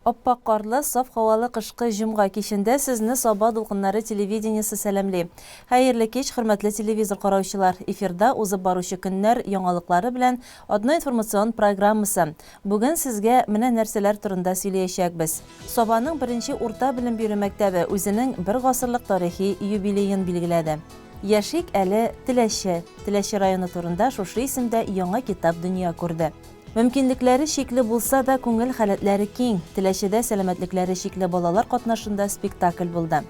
Аппак карлы, саф һавалы кышкы җомга кичендә сезне Саба дулкыннары телевидениесе сәламли. Хәерле кич, хөрмәтле телевизор караучылар! Эфирда узып баручы көннәр яңалыклары белән Одно информацион программасы. Бүген сезгә менә нәрсәләр турында сөйләячәкбез. Сабаның беренче урта белем бирү мәктәбе үзенең бер гасырлык тарихи юбилеен билгеләде. Яшик әле, Теләче! Теләче районы турында шушы исемдә яңа китап дөнья күрде. Мөмкинлекләре чикле булса да, күңел халәтләре киң. Теләчедә сәламәтлекләре чикле балалар катнашында спектакль булды.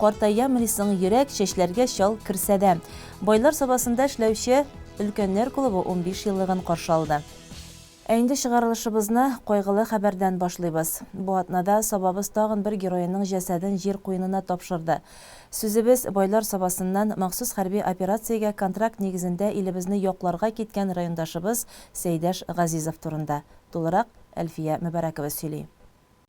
Картаямыни соң йөрәк, чәчләргә чал керсә дә. Байлар Сабасында эшләүче Өлкәннәр клубы 15 еллыгын каршы алды. Ә инде чыгарылышыбызны кайгылы хәбәрдән башлыйбыз. Бу атнада Сабабыз тагын бер героеның җәсаден җир куенына тапшырды. Сүзебез Байлар Сабасыннан махсус хәрби операциягә контракт нигезендә илебезне якларга киткән райондашыбыз Сәйдәш Газизов турында. Тулырак Әлфия Мөбарәкова сөйли.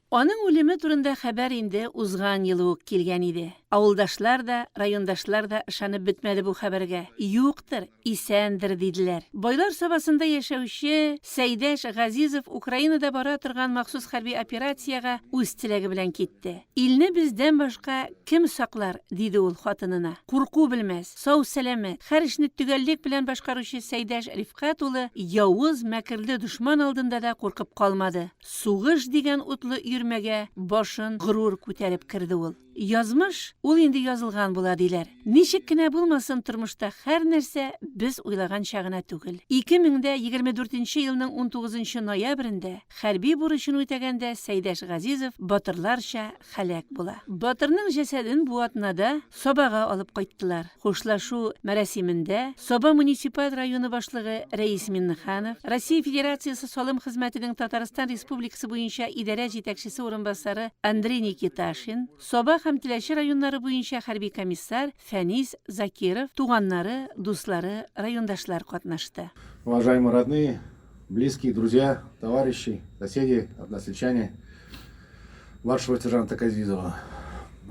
Аның үлеме турында хәбәр инде узган елы ук килгән иде. Авылдашлар да, райондашлар да ышанып бетмәде бу хәбәргә. Юктыр, исәндер, диделәр. Байлар Сабасында яшәүче Сәйдәш Газизов Украинада бара торган махсус хәрби операциягә үз теләге белән китте. Илне бездән башка кем саклар, диде ул хатынына. Курку белмәс, сау-сәламәт, һәр эшне төгәллек белән башкаручы Сәйдәш Рифкать улы явыз, мәкерле дошман алдында да куркып калмады. Сугыш дигән утлы өермәгә башын горур күтәреп керде ул. Язмыш, ул инде язылган була, диләр. Ничек кенә булмасын, тормышта һәр нәрсә без уйлаганча гына түгел. 2024 нче елның унтугызынчы ноябрендә хәрби бурычын үтәгәндә Сәйдәш Газизов батырларча һәлак була. Батырның җәсәден бу атнада Сабага алып кайттылар. Хушлашу мәрасимендә Саба муниципаль районы башлыгы Рәис Миннеханов, Россия Федерациясе салым хезмәтенең Татарстан Республикасы буенча идарә җитәкчесе урынбасары Андрей Никиташин, Саба һәм Теләче районнары буенча хәрби комиссар Фәнис Закиров, туганнары, дуслары, райондашлар катнашты. Уважаемые родные, близкие, друзья, товарищи, соседи, односельчане младшего сержанта Казизова.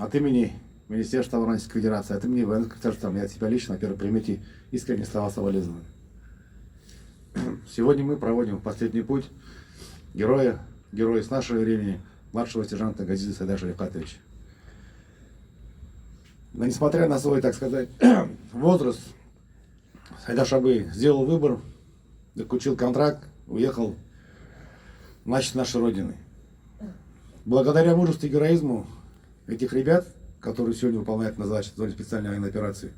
От имени Министерства обороны Российской Федерации, от имени военных комиссарства, я от себя лично, во-первых, примите искренние слова соболезнования. Сегодня мы проводим последний путь героя, героя с нашего времени, младшего сержанта Газиза Сайдаша Рифкатовича. Но несмотря на свой, так сказать, возраст, Сайдаш абый сделал выбор, заключил контракт, уехал, значит, нашей Родины. Благодаря мужеству и героизму этих ребят, которые сегодня выполняют назначенную в зоне специальной военной операции,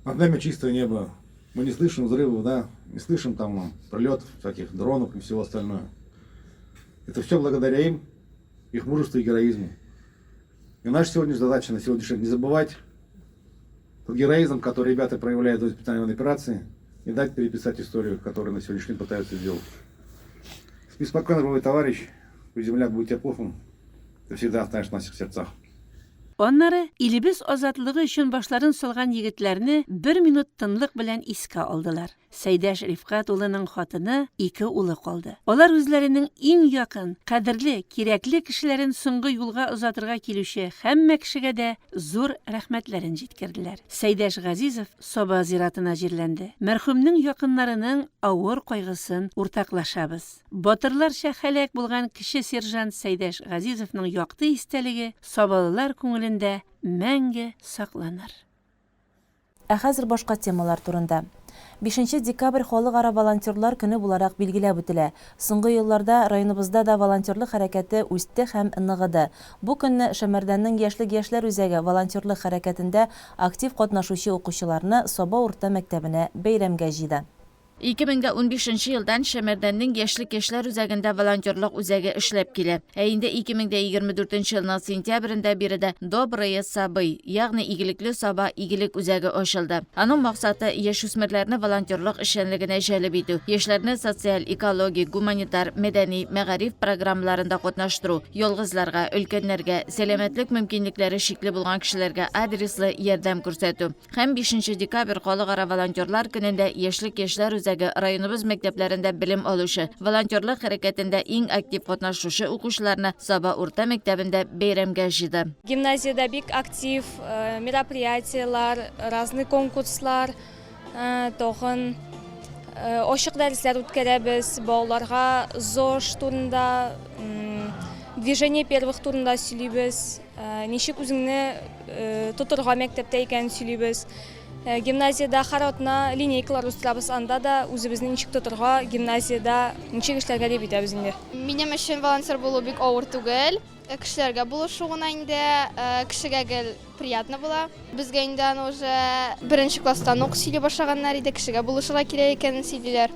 над нами чистое небо, мы не слышим взрывов, да, не слышим там прилетов всяких дронов и всего остальное. Это все благодаря им, их мужеству и героизму. И наша сегодняшняя задача на сегодняшний день не забывать тот героизм, который ребята проявляют в специальной военной операции, не дать переписать историю, которую на сегодняшний день пытаются сделать. Спи спокойно, боевой товарищ, пусть земля будет тебе пухом, ты всегда останешься в наших сердцах. Аннары илебез азатлыгы өчен башларын салган егетләрне бер минут тынлык белән искә алдылар. Сәйдәш Рифкать улының хатыны, ике улы калды. Алар үзләренең иң якын, кадерле, кирәкле кешеләрен соңгы юлга озатырга килүче һәммә кешегә дә зур рәхмәтләрен җиткерделәр. Сәйдәш Газизов Саба зиратына җирләнде. Мәрхүмнең якыннарының авыр кайгысын уртаклашабыз. Батырларча һәлак булган кече сержант Сәйдәш Газизовның якты истәлеге сабалылар күңелендә мәңге сакланыр. Ә хәзер башка темалар турында. Бишенче декабрь Халыкара волонтерлар көне буларак билгеләп үтелә. Соңгы елларда районыбызда да волонтерлык хәрәкәте үсте һәм ныгыды. Бу көнне Шәмәрдәннең Яшьлек яшьләр үзәге волонтерлык хәрәкәтендә актив катнашучы укучыларны Саба урта мәктәбенә бәйрәмгә җыйды. 2015 нче елдан Шәмәрдәннең Яшьлек яшьләр үзәгендә волонтерлык үзәге эшләп килә. Ә инде 2024 нче елның сентябрендә биредә Добрые Сабы, ягъни Игелекле Саба игелек үзәге ачылды. Аның максаты, яшүсмерләрне волонтерлык эшчәнлегенә җәлеп итү, яшьләрне социаль, экологик, гуманитар, мәдәни, мәгариф программаларында катнаштыру, ялгызларга, өлкәннәргә, сәламәтлек мөмкинлекләре чикле булган кешеләргә адреслы ярдәм күрсәтү. Һәм 5 декабрь Халыкара волонтерлар көнендә Яшьлек яшьләр үзәге районыбыз мәктәпләрендә белем алучы, волонтерлык хәрәкәтендә иң актив катнашучы укучыларны Саба урта мәктәбендә бәйрәмгә җыйды. Гимназиядә бик актив мероприятиеләр, разный конкурслар, тагын ачык дәресләр үткәрәбез, балаларга ЗОЖ турында. Движение первых турында сөйлибез, ничек үзеңне тотырга мәктәптә икәнен сөйлибез. Гимназиядә һәр атна линейкалар уздырабыз, анда да үзебезне ничек тотырга, гимназиядә ничек эшләргә дип әйтәбез инде. Минем өчен волонтер булу бик авыр түгел. Кешеләргә булышу гына инде, кешегә гел приятно була. Безгә инде аны уже беренче класстан ук сөйли башлаганнар иде, кешегә булышырга кирәк икәнен сөйлиләр.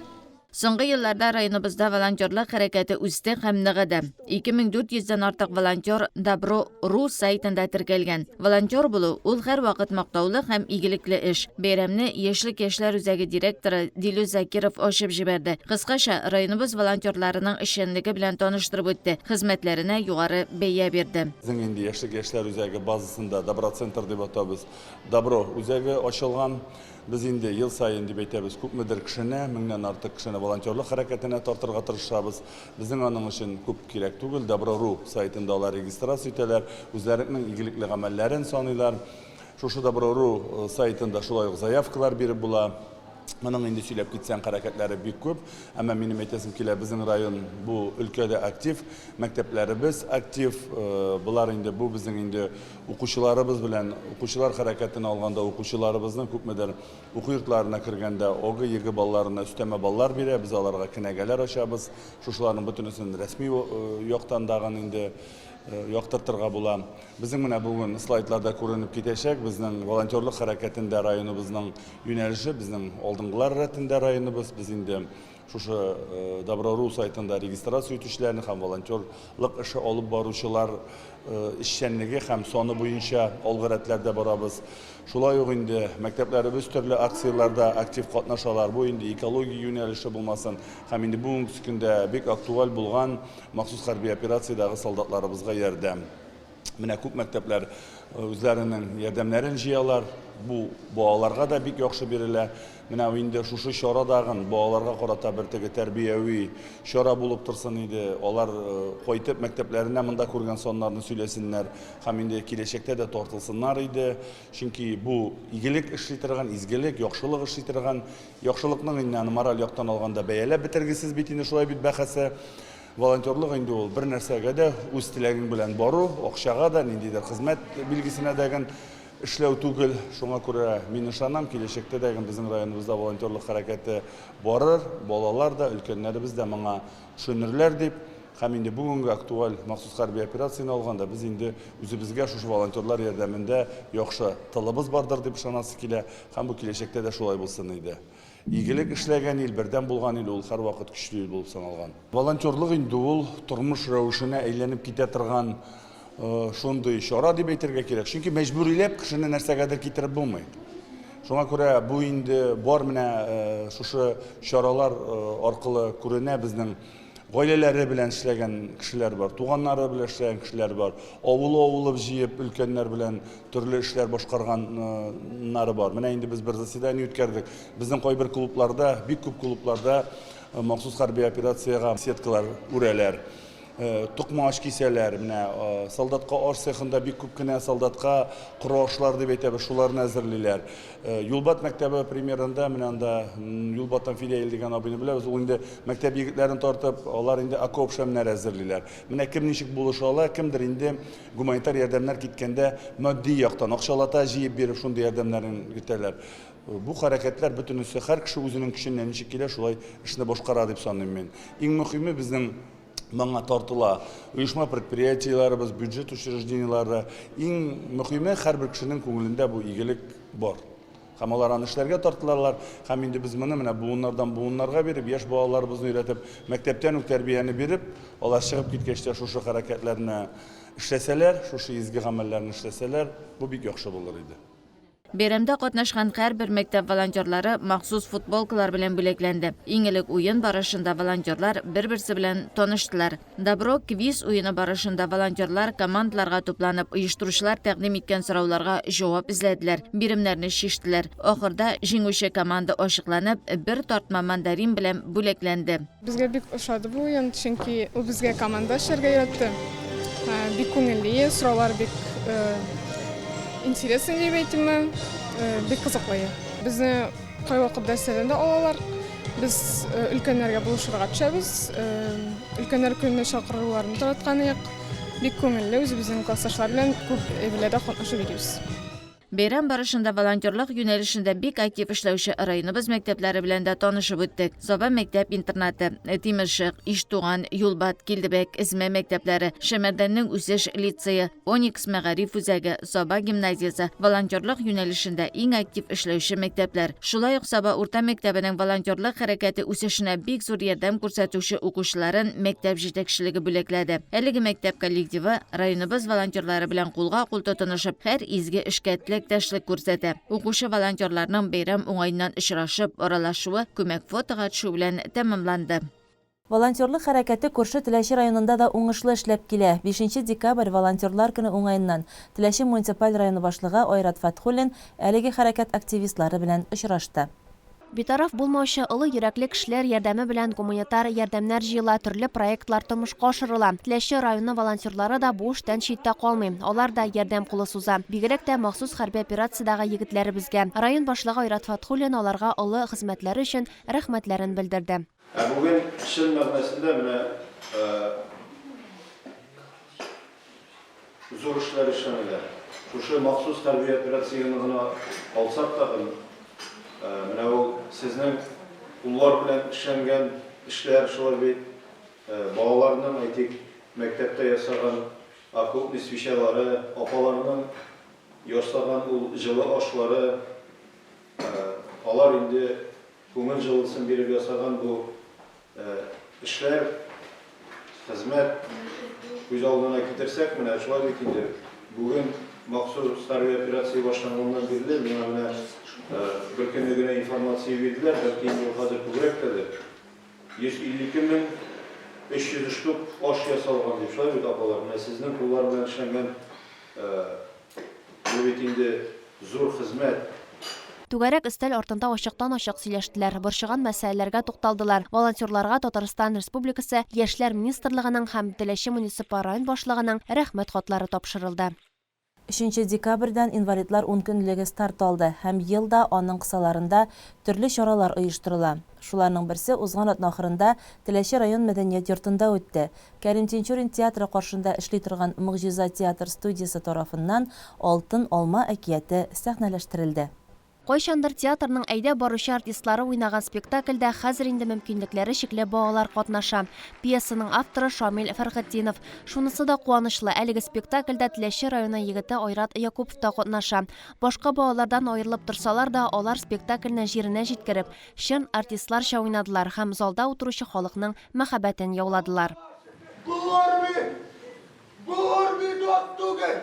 Соңгы елларда районыбызда волонтерлык хәрәкәте үсте һәм ныгыды. 2400 дән артык волонтер Добро. Ру сайтында теркәлгән. Волонтер булу, ул һәрвакыт мактаулы һәм игелекле эш. Бәйрәмне Яшьлек яшьләр үзәге директоры Дилүс Закиров ачып җибәрде. Кыскача, районыбыз волонтерларының эшчәнлеге белән таныштырып үтте, хезмәтләренә югары бәя бирде. Безнең инде Яшьлек яшьләр үзәге базасында Доброцентр дип атабыз, Добро үзәге ачылган. Без инде ел саен, дип әйтәбез, күпмедер кешене, меңнән артык кешене волонтерлык хәрәкәтенә тартырга тырышабыз. Безнең аның өчен күп кирәк түгел. Добро.ру сайтында алар регистрация итәләр, үзләренең игелекле гамәлләрен саныйлар. Шушы Добро.ру сайтында шулай ук заявкалар биреп була. Моның инде сөйләп китсәң, хәрәкәтләре бик күп. Әмма минем әйтәсем килә, безнең район бу өлкәдә актив, мәктәпләребез актив. Болар инде бу безнең инде Укучыларыбыз белән, укучылар хәрәкәтен алганда, укучыларыбызның күпмедер уку йортларына кергәндә ОГЭ, ЕГЭ балларына өстәмә баллар бирә, без аларга кенәгәләр ачабыз. Шушыларның бөтенесен рәсми яктан дагын инде яктыртырга була. Безнең менә бүген слайдларда күренеп китәчәк, безнең волонтерлык хәрәкәтендә районыбызның юнәлеше, безнең алдынгылар рәтендә районыбыз, без инде Шушы Добро.ру сайтында регистрация итүчеләрне һәм волонтерлык эше алып баручылар эшчәнлеге һәм саны буенча алгы рәтләрдә барабыз. Шулай ук инде мәктәпләребез төрле акцияләрдә актив катнашалар. Бу инде экология юнәлеше булмасын һәм инде бүгенге көндә бик актуаль булган махсус хәрби операциядәге солдатларыбызга ярдәм. Менә күп мәктәпләр үзләренең ярдәмнәрен җыялар. Бу балаларга да бик яхшы бирелә. Менә инде шушы чара дагын балаларга карата бер теге тәрбияви чара булып торсын иде. Алар кайтып мәктәпләренә монда күргән саннарны сөйләсеннәр һәм инде киләчәктә дә тартылсыннар иде. Чөнки бу игелек эшли торган, изгелек, яхшылык эшли торган. Яхшылыкның инде аны мораль яктан алганда бәяләп бетергесез бит инде шулай бит бәхәсе. Волонтерлык инде ул бер нәрсәгә дә үз теләгең белән бару, акчага да, ниндидер хезмәт билгесенә дә ген эшләү түгел. Шуңа күрә мин ышанам, киләчәктә дә ген безнең районыбызда волонтерлык хәрәкәте барыр, балалар да, өлкәннәребез дә моңа төшенерләр дип. Һәм инде бүгенге актуаль махсус хәрби операцияне алганда, без инде үзебезгә шушы волонтерлар ярдәмендә яхшы тылыбыз бардыр дип ышанасы килә, һәм бу киләчәктә дә шулай булсын иде. Игелек эшләгән ил, бердәм булган ил ул һәрвакыт көчле ил булып саналган. Волонтерлык инде ул тормыш рәвешенә әйләнеп китә торган шундый чара дип әйтергә кирәк. Чөнки мәҗбүриләп кешене нәрсәгәдер китереп булмый. Шуңа күрә бу инде бар менә шушы чаралар аркылы күренә безнең Гаиләләре белән эшләгән кешеләр бар, туганнары белән эшләгән кешеләр бар, авылы-авылып җыеп өлкәннәр белән төрле эшләр башкарганнары бар. Менә инде без бер заседание үткәрдек. Безнең кайбер клубларда, бик күп клубларда махсус хәрби операциягә сеткалар үрәләр. Токмач кисәләр. Менә солдатка аш цехында бик күп кенә солдатка коры ашлар дип әйтәбез, шуларны әзерлиләр. Юлбат мәктәбе примерында, менә анда Юлбаттан Фидәил дигән абыйны беләбез, ул инде мәктәп егетләрен тартып, алар инде окоп шәмнәре әзерлиләр. Менә кем ничек булыша ала, кемдер инде гуманитар ярдәмнәр киткәндә матди яктан акчалата җыеп биреп шундый ярдәмнәрен итәләр. Бу хәрәкәтләр бөтенесе һәр кеше үзенең көченнән ничек килә, шулай эшне башкара дип саныйм мин. Иң мөхиме безнең моңа тартыла оешма-предприятиеләребез, бюджет учреждениеләре. Иң мөхиме, һәрбер кешенең күңелендә бу игелек бар. Һәм алар аны эшләргә тартылалар. Һәм инде без моны менә буыннардан буыннарга биреп, яшь балаларыбызны өйрәтеп, мәктәптән үк тәрбияне биреп, алар чыгып киткәч тә шушы хәрәкәтләрне эшләсәләр, шушы изге гамәлләрне эшләсәләр, бу бик яхшы булыр иде. Бәйрәмдә катнашкан һәрбер мәктәп волонтерлары махсус футболкалар белән бүләкләнде. Иң элек уен барышында волонтерлар бер-берсе белән таныштылар. Добро квиз уены барышында волонтерлар командаларга тупланып, оештыручылар тәкъдим иткән сорауларга җавап эзләделәр, биремнәрне чиштеләр. Ахырда җиңүче команда ачыкланып, бер тартма мандарин белән бүләкләнде. Безгә бик ошады бу уен, чөнки ул безгә команда эшләргә өйрәтте. Бик күңелле, сораулар бик интересный дип әйтимме, бик кызыклы. Безне кайвакыт дәресләрдән дә алалар. Без өлкәннәргә булышырга төшәбез. Өлкәннәр көненә чакыруларны тараткан идек. Бик күңелле, үзебезнең классташлар белән күп әйберләрдә катнашып йөрибез. Бәйрәм барышында волонтерлык юнәлешендә бик актив эшләүче районыбыз мәктәпләре белән дә танышып үттек. Саба мәктәп-интернаты, Тимершык, Иштуган, Юлбат, Килдебәк, Эзмә мәктәпләре, Шәмәрдәннең Үсеш лицее, Оникс мәгариф үзәге, Саба гимназиясе, волонтерлык юнәлешендә иң актив эшләүче мәктәпләр. Шулай ук Саба урта мәктәбенең волонтерлык хәрәкәте үсешенә бик зур ярдәм күрсәтүче укучыларын мәктәп җитәкчелеге бүләкләде. Әлеге мәктәп коллективы районыбыз волонтерлары белән кулга-кул тотынышып, һәр изге эшкә теләктәшлек күрсәтә. Укучы волонтерларның бәйрәм уңаеннан очрашып, аралашуы күмәк фотога төшү белән тәмамланды. Волонтерлык хәрәкәте күрше Теләче районында да уңышлы эшләп килә. Бишенче декабрь, Волонтерлар көне уңаеннан, Теләче муниципаль районы башлыгы Айрат Фәтхуллин әлеге хәрәкәт активистлары белән очрашты. Битараф булмаучы олы йөрәкле кешеләр ярдәме белән гуманитар ярдәмнәр җыела, төрле проектлар тормышка ашырыла. Теләче районы волонтерлары да бу эштән читтә калмый. Алар да ярдәм кулы суза. Бигрәк тә махсус хәрби операциядәге егетләребезгә. Район башлыгы Айрат Фәтхуллин аларга олы хезмәтләре өчен рәхмәтләрен белдерде. Ә бүген чын мәгънәсендә менә зур эшләр эшләнелә. Шушы махсус хәрби операцияне гына алсак тагын, менә ул сезнең куллар белән эшләнгән эшләр, шулай бит, балаларның, әйтик, мәктәптә ясаган окопный свечалары, апаларның ясаган ул җылы ашлары, алар инде Күңел җылысын биреп ясаган бу эшләр, хезмәт күз алдына китерсәк, менә шулай бит инде, бүген махсус хәрби операция башланганнан бирле миңа менә бер көнне генә информация бирделәр, бәлки инде ул хәзер күбрәк тәдер, 152 300 штук аш ясалган дип, шулай бит, апалар, менә сезнең куллар белән эшләнгән Бу бит инде зур хезмәт. Түгәрәк өстәл артында ачыктан-ачык сөйләштеләр, борчыган мәсьәләләргә тукталдылар. Волонтерларга Татарстан Республикасы Яшьләр министрлыгының һәм Теләче муниципаль район башлыгының Рәхмәт хатлары тапшырылды. Өченче декабрьдән инвалидлар ункөнлеге старт алды һәм ел да аның кысаларында төрле чаралар оештырыла. Шуларның берсе узган атна ахырында Теләче район мәдәният йортында үтте. Кәрим Тинчурин театры каршында эшли торган Могҗиза театр студиясе тарафыннан Алтын алма әкияте сәхнәләштерелде. Кайчандыр театрның әйдәп баручы артистлары уйнаган спектакльдә хәзер инде мөмкинлекләре чикле балалар катнаша. Пьесаның авторы Шамил Фәрхетдинов. Шунысы да куанычлы, әлеге спектакльдә Теләче районы егете Айрат Якупов та катнаша. Башка балалардан аерылып торсалар да, алар спектакльне җиренә җиткереп, чын артистларча уйнадылар һәм залда утыручы халыкның мәхәббәтен яуладылар. Болар бит, болар бит ат түгел!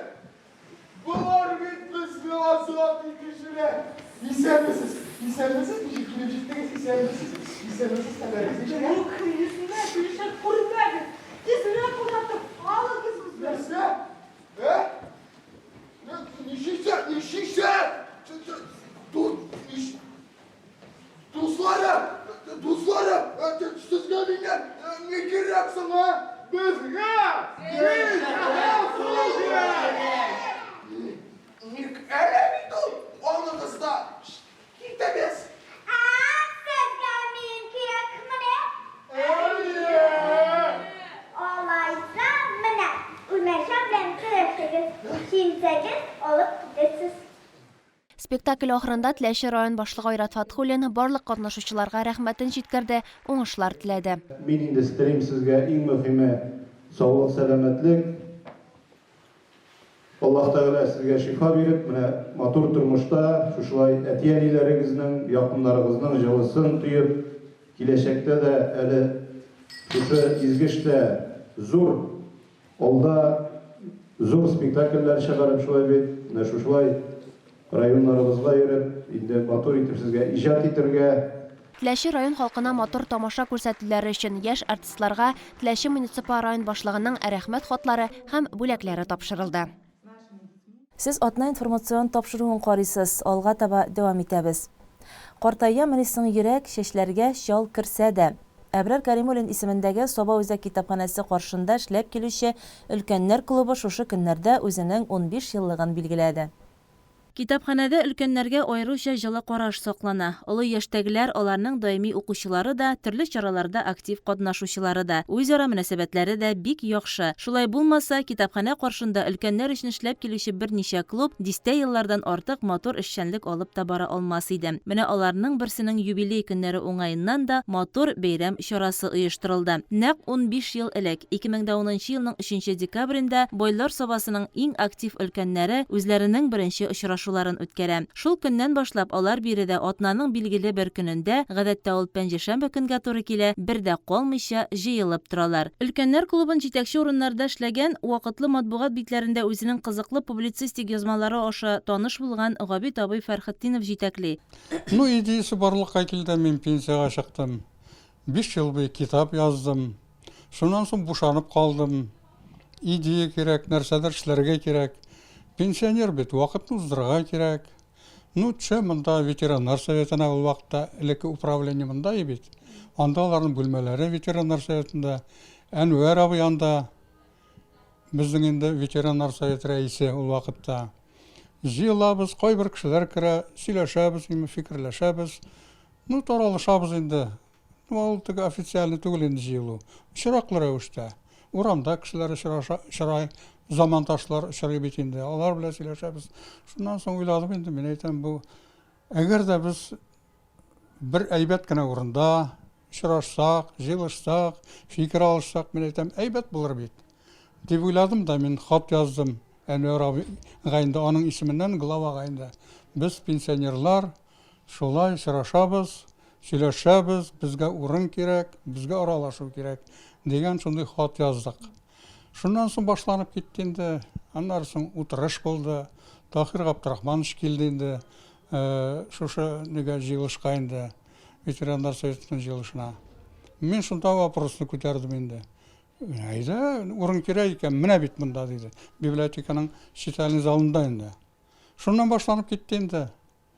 Болар бит безне азат итүчеләр! Исәнмесез! Исәнмесез! Ничек килеп җиттегез? Исәнмесез! Исәнмесез! Хәлләрегез ничек? Юк, йөзенә килешеп күрмәгез! Тизрәк уратып алыгыз безне! Нәрсә? Ә? Ничек? Ничек? Тут, Дусларым! Дусларым! Сезгә миннән ни кирәк соң, а? Безгә син гафу кирәк! Ник әле бит ул аңыгызда китегез! Ә сезгә мин кирәкмени? Әйе! Алайса, менә, үрмәчә белән көрәшегез, җиңсәгез, алып китерсез. Спектакль ахырында Теләче район башлыгы Айрат Фатхуллин барлык катнашучыларга рәхмәтен җиткерде, уңышлар теләде. Мин инде телим сезгә иң мөһиме саулык сәламәтлек. Аллаһ Тәгалә сезгә шифа биреп, менә матур тормышта шушылай әти-әниләрегезнең, якыннарыгызның җылысын тоеп, киләчәктә дә әле шушы изге эштә зур Алда зур спектакльләр чыгарып, шулай бит, менә шушылай районнарыбызга йөреп, инде матур итеп сезгә иҗат итергә. Теләче район халкына матур тамаша күрсәтүләре өчен яшь артистларга Теләче муниципаль район башлыгының Рәхмәт хатлары һәм бүләкләре тапшырылды. Сез Атна информацион тапшыруын карыйсыз, алга таба дәвам итәбез. Картаямыни соң йөрәк, чәчләргә чал керсә дә. Әбрар Кәримуллин исемендәге Саба үзәк китапханәсе каршында эшләп килүче Өлкәннәр клубы шушы көннәрдә үзенең 15 еллыгын билгеләде. Китапханәдә өлкәннәргә аеруча җылы караш саклана. Олы яшьтәгеләр аларның даими укучылары да, төрле чараларда актив катнашучылары да. Үзара мөнәсәбәтләре дә бик яхшы. Шулай булмаса, китапханә каршында өлкәннәр өчен эшләп килүче берничә клуб дистә еллардан артык матур эшчәнлек алып та бара алмас иде. Менә аларның берсенең юбилей көннәре уңаеннан да матур бәйрәм чарасы оештырылды. Нәкъ 15 ел элек, 2010 елның өченче декабрендә Байлар Сабасының иң актив өлкәннәре үзләренең беренче очрашуларын үткәрә. Шул көннән башлап алар биредә атнаның билгеле бер көнендә, гадәттә ул пәнҗешәмбе көнгә туры килә, бер дә калмыйча җыелып торалар. Өлкәннәр клубын җитәкче урыннарда эшләгән, вакытлы матбугат битләрендә үзенең кызыклы публицистик язмалары аша таныш булган Габит абый Фәрхетдинов җитәкли. Ну, идеясе барлыкка килде, мин пенсиягә чыктым. Биш ел буе китап яздым. Шуннан соң бушанып калдым. Идея кирәк, нәрсәдер эшләргә кирәк. Пенсионер бит, вакытны уздырырга кирәк. Ну, төшә монда ветераннар советына ул вакытта элекке управление монда и бит. Анда аларның бүлмәләре ветераннар советында. Әнвәр абый анда безнең инде ветераннар советы рәисе ул вакытта. Җыелабыз, кайбер кешеләр керә, сөйләшәбез, фикерләшәбез. Ну, таралышабыз инде. Ну, ул теге официальный түгел инде җыелу. Очраклы рәвештә. Урамда кешеләр очраша, очрай, замандашлар очрый бит инде. Алар белән сөйләшәбез. Шуннан соң уйладым инде, мин әйтәм, бу әгәр дә без бер әйбәт кенә урында очрашсак, җыелышсак, фикер алышсак, мин әйтәм, әйбәт булыр бит. Дип уйладым да мин хат яздым Әнвәр абыйга инде аның исеменнән главага инде. Без пенсионерлар, Шулай очрашабыз, сөйләшәбез, безгә урын кирәк, безгә аралашу кирәк, дигән шундый хат яздык. Шуннан соң башланып китте инде. Аннары соң утырыш булды. Таһир Габдрахманович килде инде шушы нигә җыелышка инде, ветераннар советының җыелышына. Мин шунда вопросны күтәрдем инде. Әйдә, урын кирәк икән, менә бит монда, диде. Библиотеканың читальный залында инде. Шуннан башланып китте инде.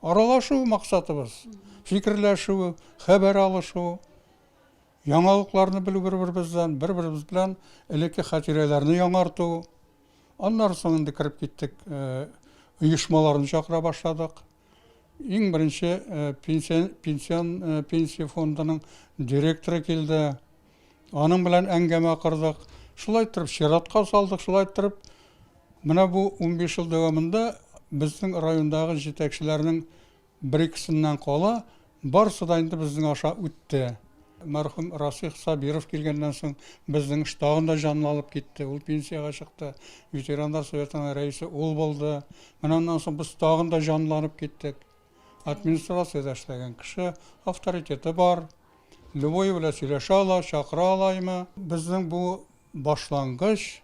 Аралашу максатыбыз, фикерләшү, хәбәр алышу, яңалыкларны белү бер-беребездән, бер-беребез белән элекке хатирәләрне яңарту. Аннары соң инде кереп киттек, оешмаларны чакыра башладык. Иң беренче пенсия, пенсион, пенсия фондының директоры килде. Аның белән әңгәмә кордык. Шулай иттереп чиратка салдык, шулай иттереп менә бу 15 ел дәвамында безнең райондагы җитәкчеләрнең бер-икесеннән кала, барысы да инде безнең аша үтте. Мәрхүм Расих Сабиров килгәннән соң безнең эш тагын да җанланып китте. Ул пенсиягә чыкты. Ветераннар советының рәисе ул булды. Менә аннан соң без тагын да җанланып киттек. Администрациядә эшләгән кеше, авторитеты бар. Любой белән сөйләшә ала, чакыра ала име. Безнең бу башлангыч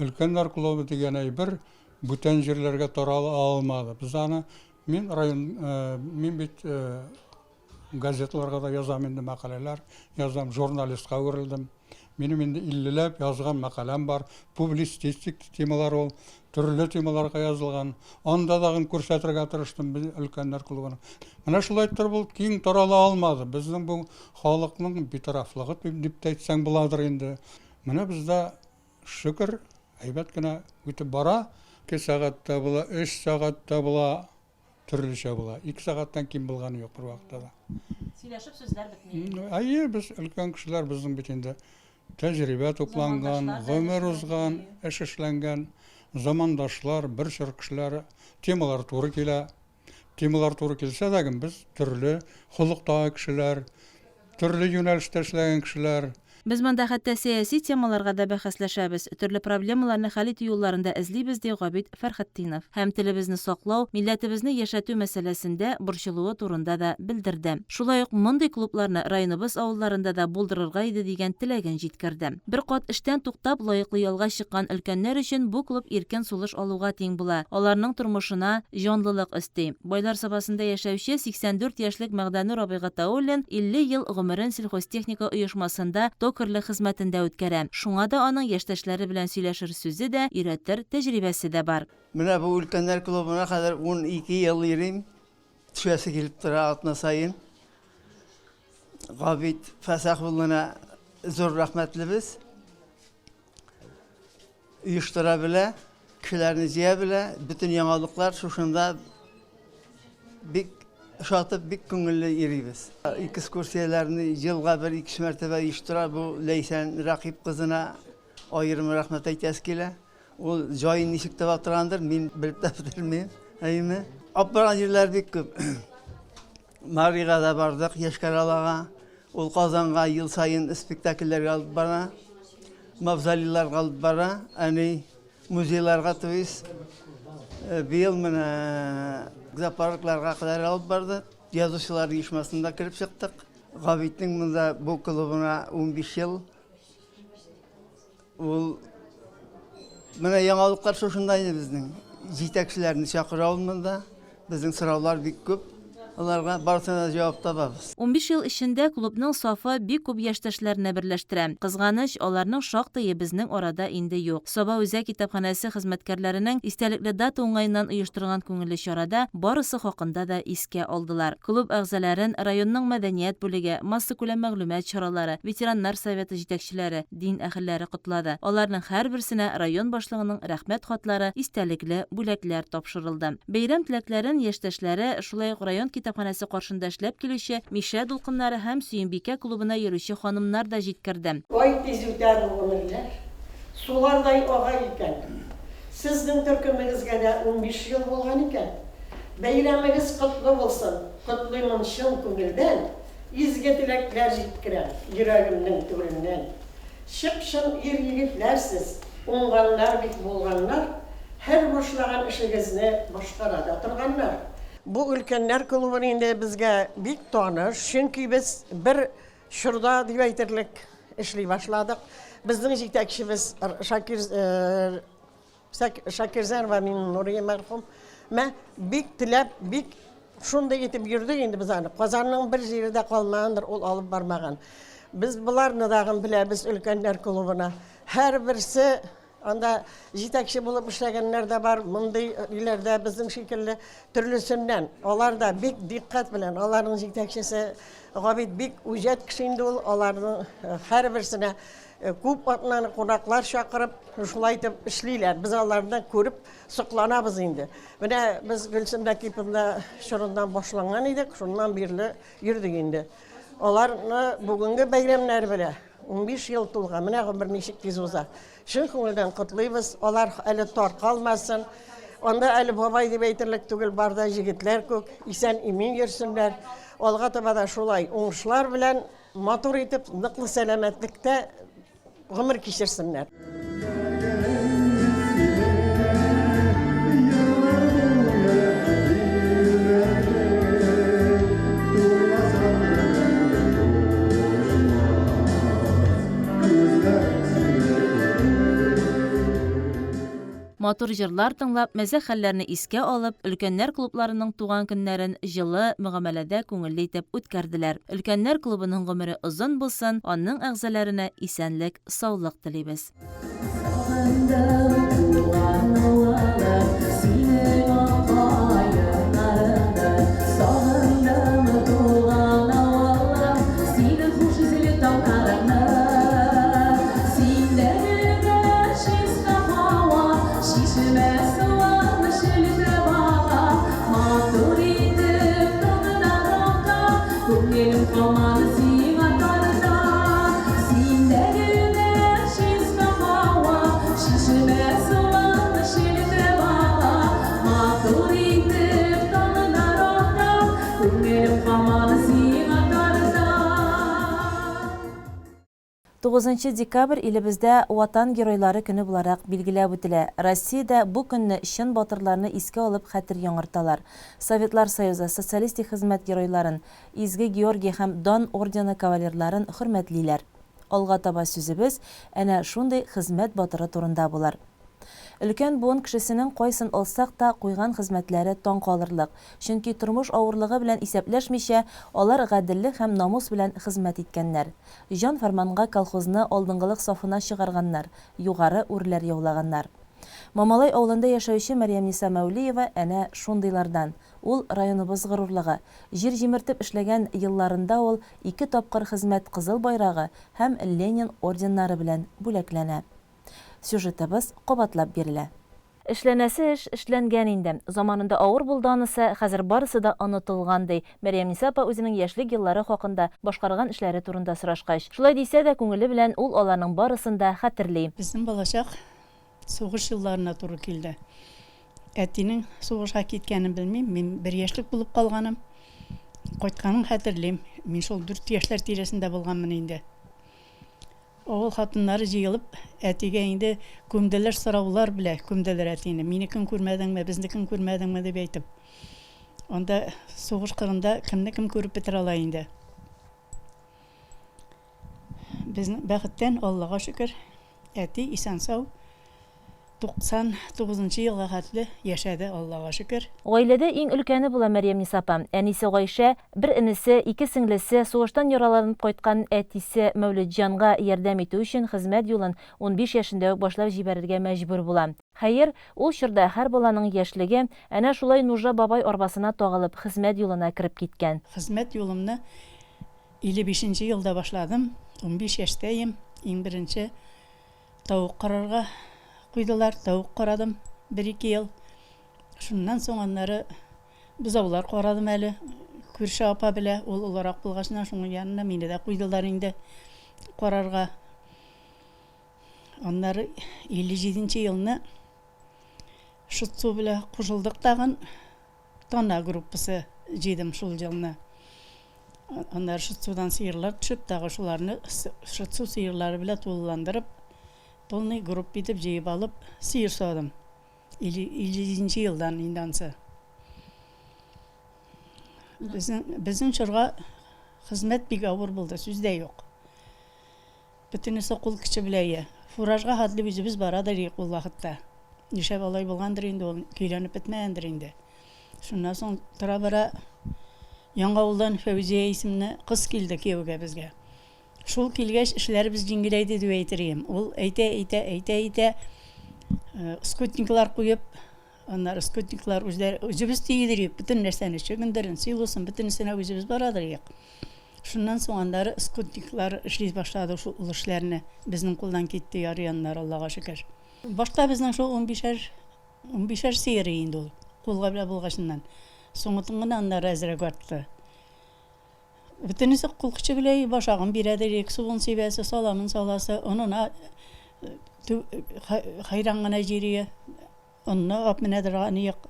өлкәннәр клубы дигән әйбер бүтән җирләргә тарала алмады. Без аны мин район мин бит газеталарга да язам инде мәкаләләр язам, журналистка әверелдем. Минем инде иллеләп язган мәкаләм бар, публицистик темалар ул, төрле темаларга язылган. Анда тагын күрсәтергә тырыштым без өлкәннәр клубының. Менә шулай иттереп ул киң тарала алмады. Безнең бу халыкның битарафлыгы дип тә әйтсәң буладыр инде. Менә бездә шөкер, әйбәт кенә үтеп бара. Ике сәгать тә була, өч сәгать тә була. Төрлечә була. Ике сәгатьтән ким булганы юк бер вакытта да. Сөйләшеп сүзләр бетми. Әйе, без өлкән кешеләр, безнең бит инде тәҗрибә тупланган, гомер узган, эш эшләнгән, замандашлар, бер чор кешеләре, темалар туры килә. Темалар туры килсә дә, без төрле холыктагы кешеләр, төрле юнәлештә эшләгән кешеләр. Без монда хәтта сәяси темаларга да бәхәсләшәбез, төрле проблемаларны хәл итү юлларын да эзлибез, ди Габит Фәрхетдинов. Һәм телебезне саклау, милләтебезне яшәтү мәсьәләсендә борчылуы турында да белдерде. Шулай ук мондый клубларны районыбыз авылларында да булдырырга иде дигән теләген җиткерде. Бер кат эштән туктап, лаеклы ялга чыккан өлкәннәр өчен бу клуб иркен сулыш алуга тиң була, аларның тормышына җанлылык өсти. Байлар Сабасында яшәүче 84 яшьлек Мәгъдәнур абый Гатауллин 50 ел гомерен Сельхозтехника оешмасында токарьлык хезмәтендә үткәрә. Шуңа да аның яшьтәшләре белән сөйләшер сүзе дә, өйрәтер тәҗрибәсе дә бар. Менә бу өлкәннәр клубына хәзер 12 ел йөрим. Төшәсе килеп тора атна саен. Габит Фәсәхуллина зур рәхмәтлебез. Оештыра белә, кешеләрне җыя белә, бөтен яңалыклар шушында Бик ошатып, бик күңелле йөрибез. Экскурсияләрне елга бер, икеш мәртәбә оештыра. Бу Ләйсән Рәкыйп кызына аерым рәхмәт әйтәсе килә. Ул җаен ничек таба торгандыр, мин белеп тә бетермим. Әйеме? Алып барган җирләр бик күп. Марига да бардык, Йошкар-Олага. Ул Казанга ел саен спектакльләргә алып бара. Мавзолейларга алып бара. Әни музейларга, то есть быел менә зоопаркларга кадәр алып барды. Язучылар оешмасында кереп чыктык. Габитнең монда бу клубына 15 ел. Ул менә яңалыклар шушында инде безнең. Җитәкчеләрне чакыра ул монда. Безнең сораулар бик күп. Аларга барысына да җавап табабыз. 15 ел эчендә клубның сафы бик күп яшьтәшләрне берләштерә. Кызганыч, аларның шактые безнең арада инде юк. Саба үзәк китапханәсе хезмәткәрләренең истәлекле дата уңаеннан оештырган күңелле чарада барысы хакында да искә алдылар. Клуб әгъзаларын районның мәдәният бүлеге, массакүләм мәгълүмат чаралары, ветераннар советы җитәкчеләре, дин әһелләре котлады. Аларның һәрберсенә район башлыгының Рәхмәт хатлары, истәлекле бүләкләр тапшырылды. Бәйрәм теләкләрен яшьтәшләре, шулай ук район китапханәсе каршында эшләп килүче Мишә дулкыннары һәм Сөембикә клубына йөрүче ханымнар да җиткерде. Ай тиз үтә бу гомерләр, Сулардай ага икән. Сезнең төркемегезгә дә 15 ел булган икән. Бәйрәмегез котлы булсын, Котлыймын чын күңелдән. Изге теләкләр җиткерәм йөрәгемнең түреннән. Чып-чын ир-егетләр сез, уңганнар бик булганнар, һәр башлаган эшегезне башкара да торганнар. Бу өлкәннәр клубын инде безгә бик таныш, чөнки без бер чорда дип әйтерлек эшли башладык. Безнең җитәкчебез Шакир Шакирзянова Миннурия мәрхүм. Мә бик теләп, бик шундый итеп йөрдек инде без аны. Казанның бер җире дә калмагандыр, ул алып бармаган. Без боларны дагын беләбез өлкәннәр клубына. Һәрберсе анда җитәкче булып эшләгәннәр дә бар, мондый өйләрдә безнең шикелле төрлесеннән. Алар да бик дикъкать белән, аларның җитәкчесе Габит бик үҗәт кеше инде ул, аларның һәрберсенә Күп атнаны кунаклар чакырып, шулай итеп эшлиләр. Без аларны күреп сокланабыз инде. Менә без Гөлсем Нәкиповна чорыннан башланган идек, шуннан бирле йөрдек инде. Аларны бүгенге бәйрәмнәре белә 15 ел тулган. Менә гомер ничек тиз уза. Чын күңелдән котлыйбыз. Алар әле таркалмасын. Анда әле бабай дип әйтерлек түгел, бар да җегетләр күк. Исән-имин йөрсеннәр. Алга таба да шулай уңышлар белән Матур итеп, ныклы сәламәтлектә гомер кичерсеннәр. Матур җырлар тыңлап, мәзәк хәлләрне искә алып, өлкәннәр клубларының туган көннәрен җылы мөгамәләдә күңелле итеп үткәрделәр. Өлкәннәр клубының гомере озын булсын, аның әгъзаләренә исәнлек, саулык телибез. Сагындым туган авылым, синең ак каеннарыңны. Сагындым туган авылым, синең хуш исле таңнарыңны. Синдә генә чиста һава, чишмә суың челтерәп ага. Матур итеп таңнар ата, күңелем һаман сиңа тарта. Синдә генә чиста һава, чишмә суың челтерәп ага. Матур итеп таңнар ата, күңелем һаман сиңа тарта. 9 декабрь илебездә Ватан геройлары көне буларак билгеләп үтелә. Россиядә бу көнне чын батырларны искә алып хәтер яңарталар. Советлар Союзы Социалистик Хезмәт Геройларын, Изге Георгий һәм Дан ордены кавалерларын хөрмәтлиләр. Алга таба сүзебез әнә шундый хезмәт батыры турында булыр. Өлкән буын кешесенең кайсын алсак та, куйган хезмәтләре таң калырлык. Чөнки тормыш авырлыгы белән исәпләшмичә, алар гаделлек һәм намус белән хезмәт иткәннәр. Җан-фәрманга колхозны алдынгылык сафына чыгарганнар, югары үрләр яулаганнар. Мамалай авылында яшәүче Мәрьямниса Мәүлиева әнә шундыйлардан. Ул, районыбыз горурлыгы. Җир җимертеп эшләгән елларында ул ике тапкыр Хезмәт Кызыл Байрагы һәм Ленин орденнары белән бүләкләнә. Сюжетыбыз кабатлап бирелә. Эшләнәсе эш эшләнгән инде. Заманында авыр булды анысы, хәзер барысы да онытылган, ди Мәрьямниса апа үзенең яшьлек еллары хакында, башкарган эшләре турында сорашкач. Шулай дисә дә, күңеле белән ул аларның барысын да хәтерли. Безнең балачак сугыш елларына туры килде. Әтинең сугышка киткәнен белмим, мин бер яшьлек булып калганым. Кайтканын хәтерлим. Мин шул дүрт яшьләр тирәсендә булганмын инде. Авыл хатыннары җыелып, әтигә инде күмделәр, сораулар белә күмделәр әтине. Минекен күрмәдеңме, безнекен күрмәдеңме дип әйтеп. Анда сугыш кырында кемне кем күреп бетерә ала инде. Безнең бәхеттән, Аллага шөкер, әти исән-сау 99 нчы елга хәтле яшәде, Аллага шөкер. Гаиләдә иң өлкәне була Мәрьямниса апа. Әнисе Гайшә, бер энесе, ике сеңлесе, сугыштан яраланып кайткан әтисе Мәүлетҗанга ярдәм итү өчен хезмәт юлын 15 яшендә үк башлап җибәрергә мәҗбүр була. Хәер, ул чорда һәр баланың яшьлеге әнә шулай нужа бабай арбасына тагылып, хезмәт юлына кереп киткән. Хезмәт юлымны 55 нче елда башладым, 15 яшьтәем, иң беренче Тавык карарга куйдылар, тавык карадым бер-ике ел. Шуннан соң аннары бозаулар карадым әле. Күрше апа белә, ул олырак булгачыннан шуның янына мине дә куйдылар инде карарга. Аннары 57 нче елны Шытсу белә кушылдык тагын. Тана группасы җыйдым шул елны. Аннары Шытсудан сыерлар төшеп, тагы шуларны Шытсу сыерлары белән тулыландырып, полный группа итеп җыеп алып, сыер саудым. 57 нче елдан инде ансы. Безнең, безнең чорга хезмәт бик авыр булды, сүз дә юк. Бөтенесе кул көче белә ия. Фуражга хәтле үзебез барадыр идек ул вакытта. Нишләп алай булгандыр инде ул, көйләнеп бетмәгәндер инде. Шуннан соң тора-бара Яңавылдан Фәүзия исемле кыз килде кияүгә безгә. Шул килгәч, эшләребез җиңеләйде дип әйтер идем. Ул әйтә-әйтә, әйтә-әйтә, скутниклар куеп, Аннары скутниклар үзләре, үзебез тигедер идек бөтен нәрсәне, чөгендерен, силосын, бөтенесенә үзебез барадыр идек. Шуннан соң аннары скутниклар эшли башлады шул ул эшләрне. Безнең кулдан китте ярый аннары, Аллага шөкер. Башта безнең шул унбишәр, унбишәр сыер инде ул, кулга белән булгачыннан. Соңытын гына аннары әзрәк артты. Бөтенесе кул көче белән башагын бирәдер идек, суын сибәсе, саламын саласы, онына хәйран гына җирие. Онны ап менә торган юк.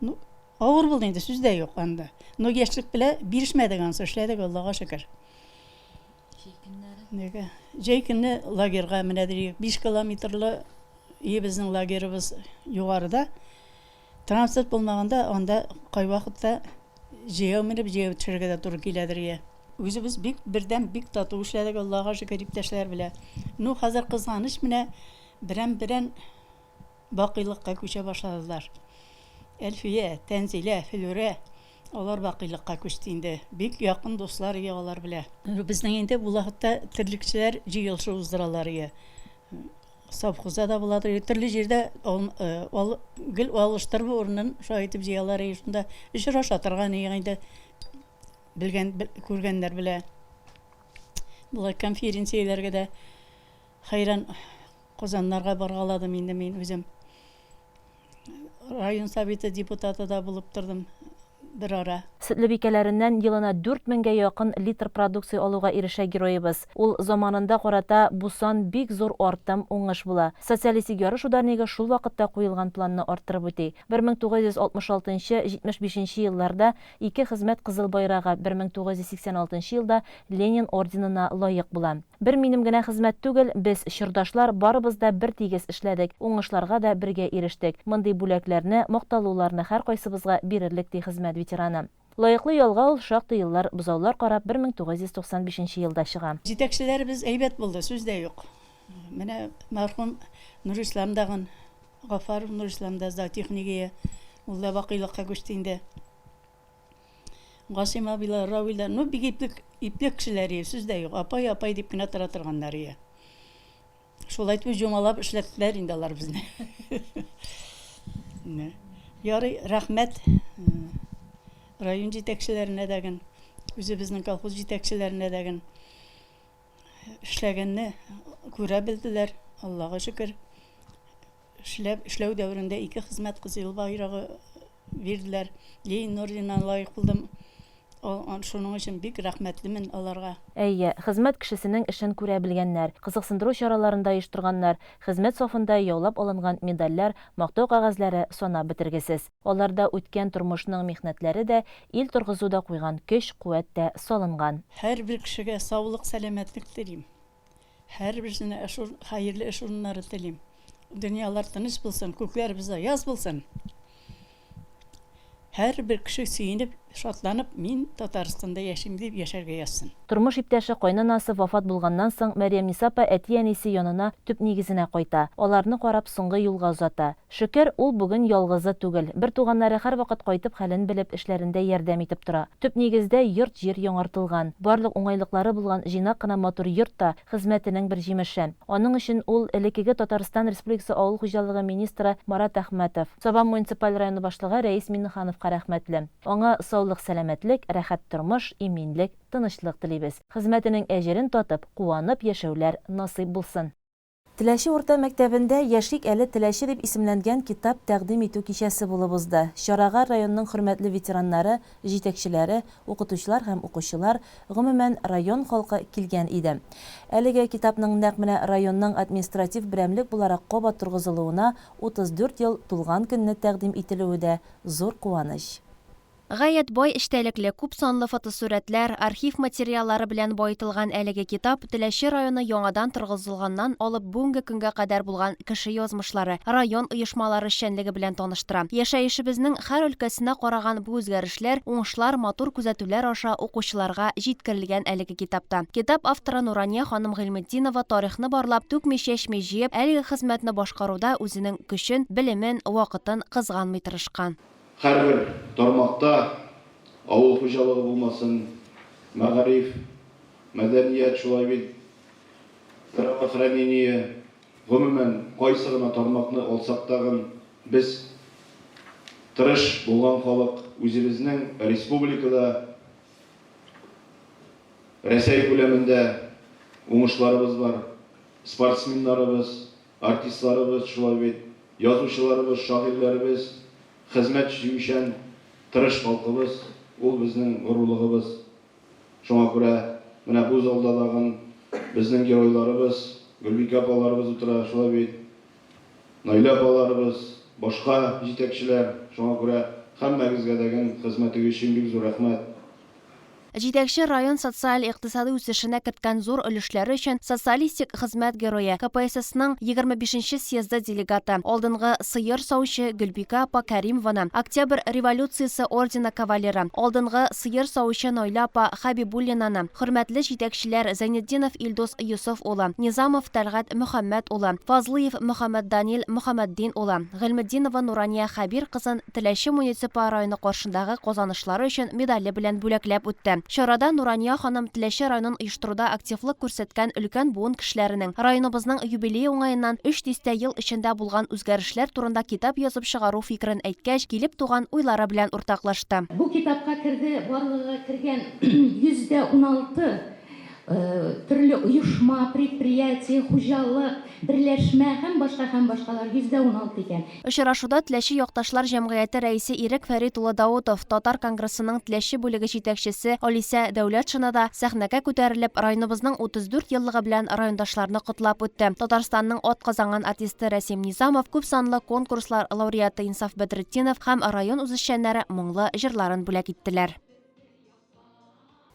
Ну, авыр булды инде, сүз дә юк анда. Но яшьлек белә бирешмәдек ансы, эшләдек, Аллага шөкер. Җәй көннәре? Нигә? Җәй көнне лагерьга менә дирек 5 километрлы өебезнең лагерыбыз югарыда. Транспорт булмаганда анда кайвакытта җәяү менеп, җәяү төшәргә дә туры киләдер, я. Үзебез бик бердәм, бик тату эшләдек, Аллага шөкер, иптәшләр белә. Ну, хәзер кызганыч менә берәм-берәм бакыйлыкка күчә башладылар. Әлфия, Тәнзилә, Флүрә, алар бакыйлыкка күчте инде. Бик якын дуслар ие алар белә. Безнең инде бу вакытта терлекчеләр җыелышы уздыралар ие. Совхозда да буладыр, төрле җирдә гел алыштырып урынын шулай итеп җыялар ие. Шунда очраша торган ие инде белгән, күргәннәр белә. Болай конференцияләргә дә хәйран Казаннарга баргаладым инде мин үзем. Район советы депутаты да булып тордым бер ара. Сөтлебикәләреннән елына 4 меңгә якын литр продукция алуга ирешә героебыз. Ул заманында карата бу сан бик зур артым, уңыш була. Социалистик ярыш ударнигы шул вакытта куелган планны арттырып үти. 1966 нчы, 75 нче елларда ике Хезмәт Кызыл Байрагы, 1986 нчы елда Ленин орденына лаек була. Бер минем генә хезмәт түгел, без, чордашлар, барыбыз да бертигез эшләдек, уңышларга да бергә ирештек. Мондый бүләкләрне, макталуларны һәркайсыбызга бирерлек, ди хезмәт ветераны. Лаеклы ялга ул шактый еллар бозаулар карап, 1995 нче елда чыга. Җитәкчеләребез әйбәт булды, сүз дә юк. Менә мәрхүм Нурислам дагын, Гафаров Нурислам да зоотехник ие, ул да бакыйлыкка күчте инде. Гасыйм абыйлар, Равилдәр, ну, бик ипле, ипле кешеләр ие, сүз дә юк. Апай, апай дип кенә тора торганнар ие. Шулай итеп җомалап эшләттеләр инде алар безне. Ярый, рәхмәт район җитәкчеләренә дәген, үзебезнең колхоз җитәкчеләренә дәген. Эшләгәнне күрә белделәр, Аллага шөкер. Эшләп, эшләү дәверендә ике хезмәт кызыл байрагы бирделәр. Ленин орденына лаек булдым. Шуның өчен бик рәхмәтлемен аларга. Әйе, хезмәт кешесенең эшен күрә белгәннәр, кызыксындыру чараларын да оештырганнар, хезмәт сафында яулап алынган медальләр, мактау кәгазьләре санап бетергесез. Аларда үткән тормышның михнәтләре дә, ил торгызуда куйган көч, куәт тә салынган. Һәрбер кешегә саулык, сәламәтлек телим. Һәрберсенә эш хәерле эш урыннары телим. Дөньялар тыныч булсын, күкләребез аяз булсын. Һәрбер кеше сөенеп, шатланып, мин Татарстанда яшим дип яшәргә язсын. Тормыш иптәше, кайнанасы вафат булганнан соң, Мәрьямниса апа әти-әнисе янына төп нигезенә кайта, аларны карап соңгы юлга озата. Шөкер, ул бүген ялгызы түгел. Бертуганнары һәрвакыт кайтып хәлен белеп, эшләрендә ярдәм итеп тора. Төп нигездә йорт-җир яңартылган. Барлык уңайлыклары булган җыйнак кына матур йорт та, хезмәтенең бер җимеше. Аның өчен ул элеккеге Татарстан Республикасы авыл хуҗалыгы министры Марат Әхмәтов, Саба муниципаль районы башлыгы Рәис Миңнехановка рәхмәтле. Аңа саулык-сәламәтлек, рәхәт тормыш, иминлек, тынычлык телибез. Хезмәтенең әҗерен татып, куанып яшәүләр насыйп булсын. Теләче урта мәктәбендә Яшик әле Теләче дип исемләнгән китап тәкъдим итү кичәсе булып узды. Чарага районның хөрмәтле ветераннары, җитәкчеләре, укытучылар һәм укучылар, гомумән, район халкы килгән иде. Әлеге китапның нәкъ менә районның административ берәмлек буларак кабат торгызылуына 34 ел тулган көнне тәкъдим ителүе дә зур куаныч. Гаять бай эчтәлекле, күп санлы фотосурәтләр, архив материаллары белән баетылган әлеге китап Теләче районы яңадан торгызылганнан алып бүгенге көнгә кадәр булган кеше язмышлары, район оешмалары эшчәнлеге белән таныштыра. Яшәешебезнең һәр өлкәсенә караган бу үзгәрешләр, уңышлар матур күзәтүләр аша укучыларга җиткерелгән әлеге китапта. Китап авторы Нурания ханым Гыйльметдинова тарихны барлап, түкми-чәчми җыеп, әлеге хезмәтне башкаруда үзенең көчен, белемен, вакытын кызганмый тырышкан. Һәрбер тармакта, авыл хуҗалыгы булмасын, мәгариф, мәдәният, шулай бит, здравоохранение, гомумән, кайсы гына тармакны алсак тагын, без тырыш булган халык, үзебезнең республикада, Рәсәй күләмендә уңышларыбыз бар, спортсменнарыбыз, Артистларыбыз, шулай бит, язучыларыбыз, шагыйрьләребез, хезмәт сөючән, тырыш халкыбыз, ул безнең горурлыгыбыз. Шуңа күрә менә бу залда тагын безнең геройларыбыз, Гөлбикә апаларыбыз утыра, шулай бит, Наилә апаларыбыз, башка җитәкчеләр. Шуңа күрә һәммәгезгә дәген хезмәтегез өчен бик зур рәхмәт. Җитәкче район социаль-икътисадый үсешенә керткән зур өлешләре өчен Социалистик Хезмәт Герое, КПССның 25 нче съезды делегаты, алдынгы сыер савучы Гөлбикә апа Кәримованы, Октябрь революциясе ордены кавалеры, алдынгы сыер савучы Наилә апа Хәбибуллинаны, хөрмәтле җитәкчеләр Зәйнетдинов Илдус Йосыф улы, Низамов Тәлгать Мөхәммәт улы, Фазлыев Мөхәммәтданил Мөхәммәтдин улы, Гыйльметдинова Нурания Хәбир кызын Теләче муниципаль районы каршындагы казанышлары өчен медале белән бүләкләп үтте. Чарада Нурания ханым Теләче районын оештыруда активлык күрсәткән өлкән буын кешеләренең, районыбызның юбилее уңаеннан өч дистә ел эчендә булган үзгәрешләр турында китап язып чыгару фикерен әйткәч, килеп туган уйлары белән уртаклашты. Бу китапка керде барлыгы кергән 116 Төрле оешма, предприятие, хуҗалык, берләшмә һәм башка һәм башкалар 16% икән. Очрашуда Теләче якташлар җәмгыяте рәисе Ирек Фәрит улы Даутов, Татар конгрессының Теләче бүлеге җитәкчесе Алисә Дәүләтшина да сәхнәгә күтәрелеп, районыбызның 34 еллыгы белән райондашларны котлап үтте. Татарстанның атказанган артисты Рәсим Низамов, күпсанлы конкурслар лауреаты Инсаф Бәдретдинов һәм район үзешчәннәре моңлы җырларын бүләк иттеләр.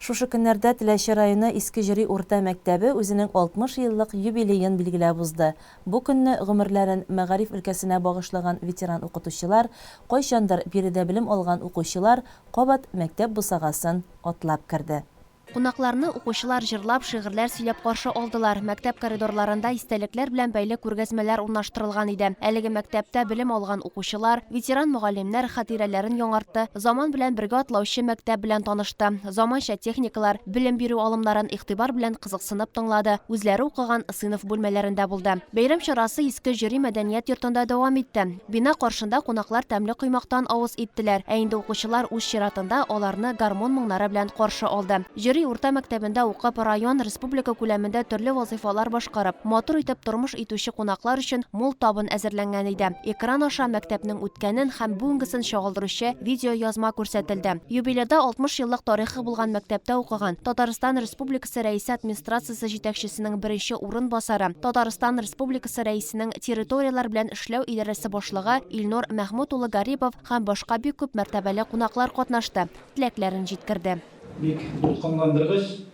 Шушы көннәрдә Теләче районы Иске Җөри урта мәктәбе үзенең 60 еллык юбилеен билгеләп узды. Бу көнне гомерләрен мәгариф өлкәсенә багышлаган ветеран укытучылар, кайчандыр биредә белем алган укучылар кабат мәктәп бусагасын атлап керде. Кунакларны укучылар җырлап, шигырьләр сөйләп каршы алдылар. Мәктәп коридорларында истәлекләр белән бәйле күргәзмәләр урнаштырылган иде. Әлеге мәктәптә белем алган укучылар, ветеран мөгаллимнәр хатирәләрен яңартты, заман белән бергә атлаучы мәктәп белән танышты, заманча техникалар, белем бирү алымнарын игътибар белән кызыксынып тыңлады, үзләре укыган сыйныф бүлмәләрендә булды. Бәйрәм чарасы Иске Җөри мәдәният йортында дәвам итте. Бина каршында кунаклар тәмле коймактан авыз иттеләр, ә инде укучылар үз чиратында аларны гармун моңнары белән каршы алды. Җөри. Җөри урта мәктәбендә укып, район, республика күләмендә төрле вазыйфалар башкарып, матур итеп тормыш итүче кунаклар өчен мул табын әзерләнгән иде. Экран аша мәктәпнең үткәнен һәм бүгенгесен чагылдыручы видеоязма күрсәтелде. Юбилейда 60 еллык тарихы булган мәктәптә укыган, Татарстан Республикасы Рәисе Администрациясе җитәкчесенең беренче урынбасары, Татарстан Республикасы Рәисенең территорияләр белән эшләү идарәсе башлыгы Илнур Мәхмүт улы Гарипов һәм башка бик күп мәртәбәле кунаклар катнашты. теләкләрен җиткерде. Бик дулкынландыргыч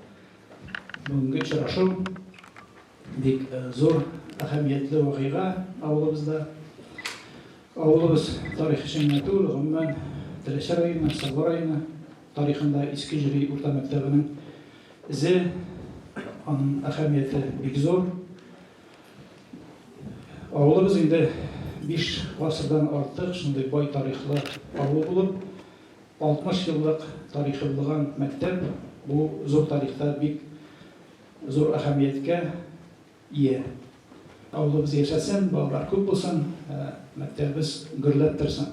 бүгенге очрашу, бик зур әһәмиятле вакыйга авылыбызда. Авылыбыз тарихы өчен генә түгел, гомумән, Теләче районы, Саба районы тарихында Иске Җөри урта мәктәбенең эзе, аның әһәмияте бик зур. Авылыбыз инде биш гасырдан артык шундый бай тарихлы авыл булып, 60 еллык тарихы булган мәктәп бу зур тарихта бик зур әһәмияткә ия. Авылыбыз яшәсен, балалар күп булсын, мәктәбебез гөрләп торсын.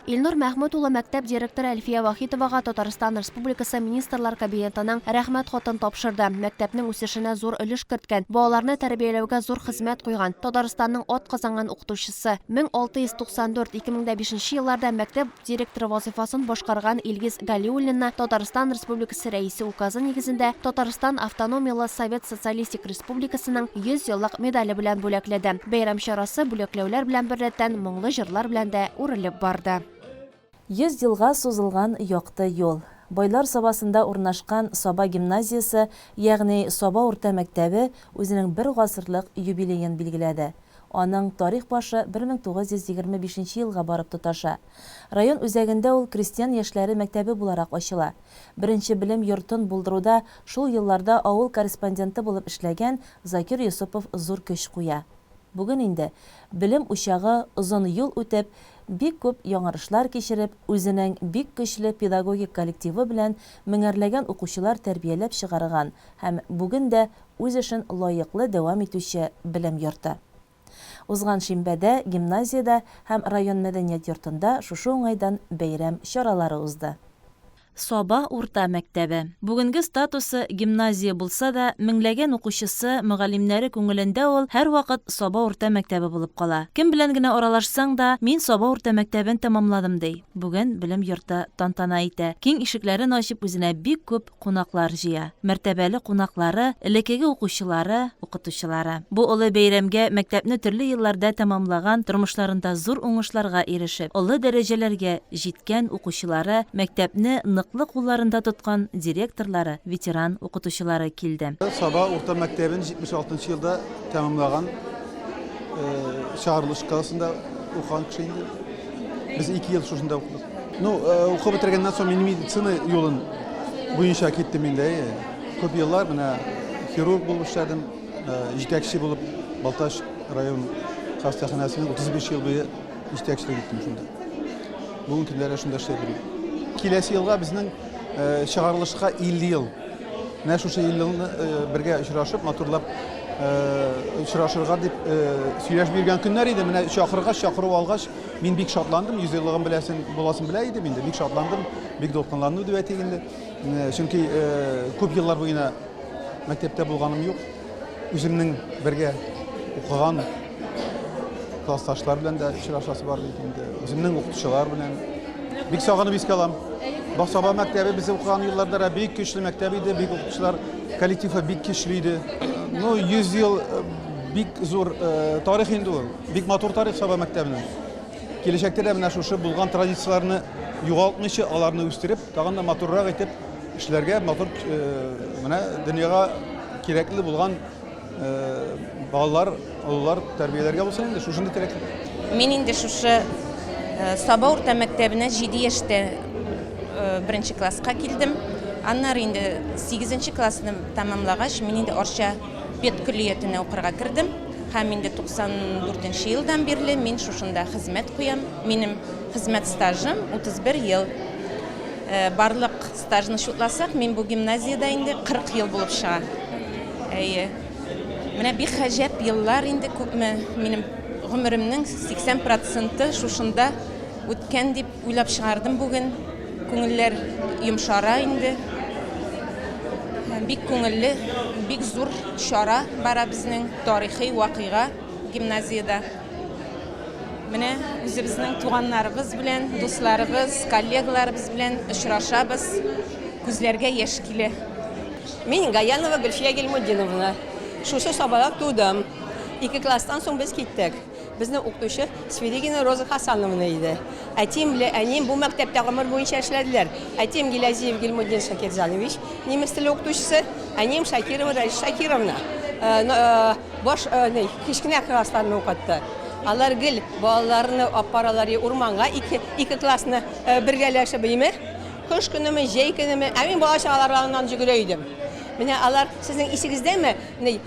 Илнур Мәхмүт улы мәктәп директоры Әлфия Вахитовага Татарстан Республикасы Министрлар Кабинетының Рәхмәт хатын тапшырды, мәктәпнең үсешенә зур өлеш керткән, балаларны тәрбияләүгә зур хезмәт куйган, Татарстанның атказанган укытучысы, 1694, 2005 елларда мәктәп директоры вазыйфасын башкарган Илгиз Галиуллинны Татарстан Республикасы Рәисе Указы нигезендә Татарстан Автономияле Совет Социалистик Республикасының 100 еллык медале белән бүләкләде. Бәйрәм чарасы бүләкләүләр белән беррәттән моңлы җырлар белән дә үрелеп барды. 100 елга сузылган якты юл. Байлар Сабасында урнашкан Саба гимназиясе, ягъни Саба урта мәктәбе үзенең бер гасырлык юбилеен билгеләде. Аның тарих башы 1925 нче елга барып тоташа. Район үзәгендә ул крестьян яшьләре мәктәбе буларак ачыла. Беренче белем йортын булдыруда шул елларда авыл корреспонденты булып эшләгән Закир Йосыпов зур көч куя. Бүген инде белем учагы озын юл үтеп, бик күп яңарышлар кичереп, үзенең бик көчле педагогик коллективы белән меңәрләгән укучылар тәрбияләп чыгарган һәм бүген дә үз эшен лаеклы дәвам итүче белем йорты. Узган шимбәдә гимназиядә һәм район мәдәният йортында шушы уңайдан бәйрәм чаралары узды. Саба урта мәктәбе. Бүгенге статусы гимназия булса да, меңләгән укучысы, мөгаллимнәре күңелендә ул һәрвакыт Саба урта мәктәбе булып кала. Кем белән генә аралашсаң да, мин Саба урта мәктәбен тәмамладым, ди. Бүген белем йорты тантана итә, киң ишекләрен ачып үзенә бик күп кунаклар җыя. Мәртәбәле кунаклары, элеккеге укучылары, укытучылары. Бу олы бәйрәмгә мәктәпне төрле елларда тәмамлаган, тормышларында зур уңышларга ирешеп, олы дәрәҗәләргә җиткән укучылары, мәктәпне ныклы кулларында тоткан директорлары, ветеран укытучылары килде. Саба урта мәктәбен 76 нчы елда тәмамлаган, чыгарылыш классында укыган кеше инде. Без ике ел шушында укыдык. Ну, укып бетергәннән соң мин медицина юлын буенча киттем инде. Күп еллар менә хирург булып эшләдем, җитәкче булып Балтач район хастаханәсенең 35 ел буе җитәкчелек иттем шунда. Бүгенге көндә шунда эшләп йөрим. Киләсе елга безнең чыгарылышка 50 ел. Менә шушы 50 елны бергә очрашып, матурлап очрашырга дип сөйләшеп йөргән көннәр иде. Менә чакыргач, чакыру алгач, мин бик шатландым. 100 еллыгын беләсен, буласын белә идем инде. Бик шатландым, бик дулкынландым дип әйтик инде. Чөнки күп еллар буена мәктәптә булганым юк. Үземнең бергә укыган классташлар белән дә очрашасы бар бит инде. Үземнең укытучылар белән. Бик сагынып искә алам. Саба мәктәбе без укыган елларда да бик көчле мәктәп иде, бик укытучылар коллективы бик көчле иде. Ну, 100 ел э, бик зур э, тарих инде ул. Бик матур тарих Саба мәктәбенең. Киләчәктә дә менә шушы булган традицияләрне югалтмыйча, аларны үстереп, тагын да матуррак итеп эшләргә, матур э, менә дөньяга кирәкле булган э, балалар, олылар тәрбияләргә булсын инде, шушындый теләк. Мин инде шушы э, Саба урта мәктәбенә 7 яшьтә беренче класска килдем. Аннары инде 8 классны тәмамлагач, мин инде Арча педкөллиятенә укырга кердем. Һәм инде 94 нче елдан бирле мин шушында хезмәт куям. Минем хезмәт стажым 31 ел. Барлык стажны чутласак, мин бу гимназиядә инде 40 ел булып чыга. Әйе. Менә бик гаҗәп еллар инде күпме минем гомеремнең 80 проценты шушында үткән дип уйлап чыгардым бүген. Күңелләр йомшара инде. Бик күңелле, бик зур чара бара безнең, тарихи вакыйга гимназиядә. Менә үзебезнең туганнарыбыз белән, дусларыбыз, коллегаларыбыз белән очрашабыз, күзләргә яшь килә. Мин Гаянова Гөлфия Гильмутдиновна. Шушы Сабада тудым. Ике класстан соң без киттек. Безнең укытучы Свиригина Роза Хасановна иде. Әтием белән әнием бу мәктәптә гомер буенча эшләделәр. Әтием Гилязиев Гильмутдин Шакирҗанович, немец теле укытучысы, әнием Шакирова Раиса Шакировна, баш, ни, кечкенә классларны укытты. Алар гел балаларны алып баралар урманга, ике, ике классны бергәләшеп, име. Кыш көнеме, җәй көнеме, ә мин бала-чагалар яныннан йөгерә идем. Менә алар, сезнең исегездәме, ни,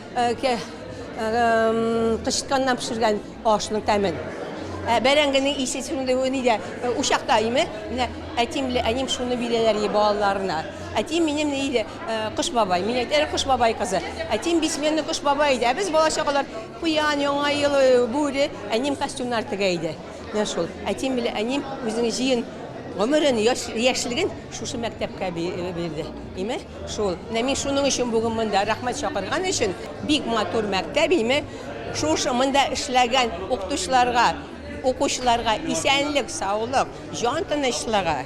кычытканнан пешергән ашның тәмен. Ә бәрәңгенең исе шундый нидә, учакта име? Менә әтием белән әнием шуны бирәләр иде балаларына. Әтием минем ни иде? Кыш бабай. Мин әйтәм, Кыш бабай кызы. Әтием бисменный Кыш бабай иде. Ә без бала чагалар куян, Яңа ел, бүре, әнием костюмнар тегә иде. Менә шул. Әтием белән әнием үзенең җыен гомерен, яшьлеген шушы мәктәпкә бирде. Име? Шул. Менә мин шуның өчен бүген монда. Рәхмәт чакырган өчен. Бик матур мәктәп, име. Шушы монда эшләгән укытучыларга, укучыларга исәнлек, саулык, җан тынычлыгы.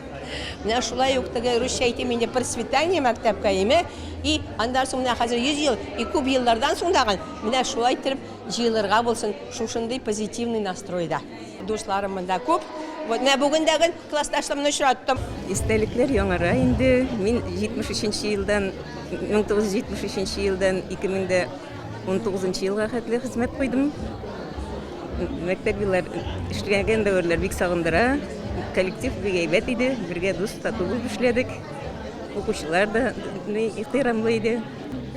Менә шулай ук теге русча әйтим инде, процветание мәктәпкә, име. И аннан соң менә хәзер 100 ел, и күп еллардан соң тагын менә шулай иттереп җыелырга булсын шушындый позитивный настройда. Дусларым монда күп. Вот менә бүген дә гел классташларымны очраттым. Истәлекләр яңара инде. Мин 73 нче елдан, 1973 нче елдан 2019 нчы елга хәтле хезмәт куйдым. Мәктәп еллар, эшләгән дәверләр бик сагындыра. Коллектив бик әйбәт иде. Бергә дус, тату булып эшләдек. Укучылар да ихтирамлы иде.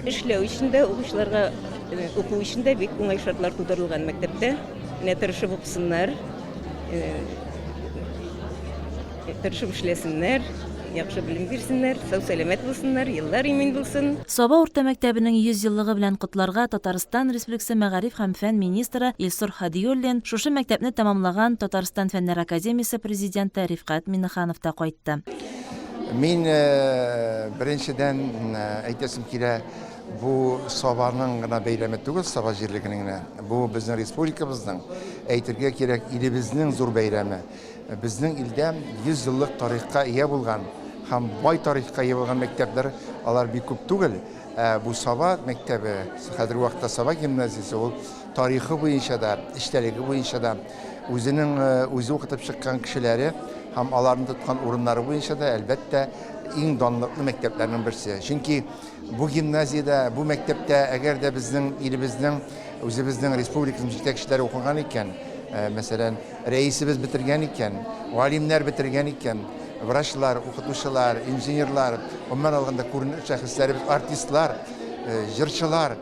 Эшләү өчен дә, укучыларга уку өчен дә бик уңай шартлар тудырылган мәктәптә. Менә тырышып укысыннар, тырышып эшләсеннәр, яхшы белем бирсеннәр, сау-сәламәт булсыннар, еллар имин булсын. Саба урта мәктәбенең 100 еллыгы белән котларга Татарстан Республикасы мәгариф һәм фән министры Илсур Һадиуллин, шушы мәктәпне тәмамлаган Татарстан Фәннәр академиясе президенты Рифкать Миңнеханов та кайтты. Мин, беренчедән, әйтәсем килә, Бу Сабаның гына бәйрәме түгел, Саба җирлегенең генә. Бу безнең республикабызның, әйтергә кирәк, илебезнең зур бәйрәме. Безнең илдә 100 еллык тарихка ия булган һәм бай тарихка ия булган мәктәпләр алар бик күп түгел. Ә бу Саба мәктәбе, хәзерге вакытта Саба гимназиясе, ул тарихы буенча да, эчтәлеге буенча да, үзенең үзе укытып чыккан кешеләре һәм аларның тоткан урыннары буенча да, әлбәттә, иң данлыклы мәктәпләрнең берсе. Чөнки Бу гимназиядә, бу мәктәптә, әгәр дә безнең илебезнең, үзебезнең республикабызның җитәкчеләре укыган икән, мәсәлән, рәисебез бетергән икән, галимнәр бетергән икән, врачлар, укытучылар, инженерлар, гомумән алганда күренекле шәхесләребез, артистлар, җырчылар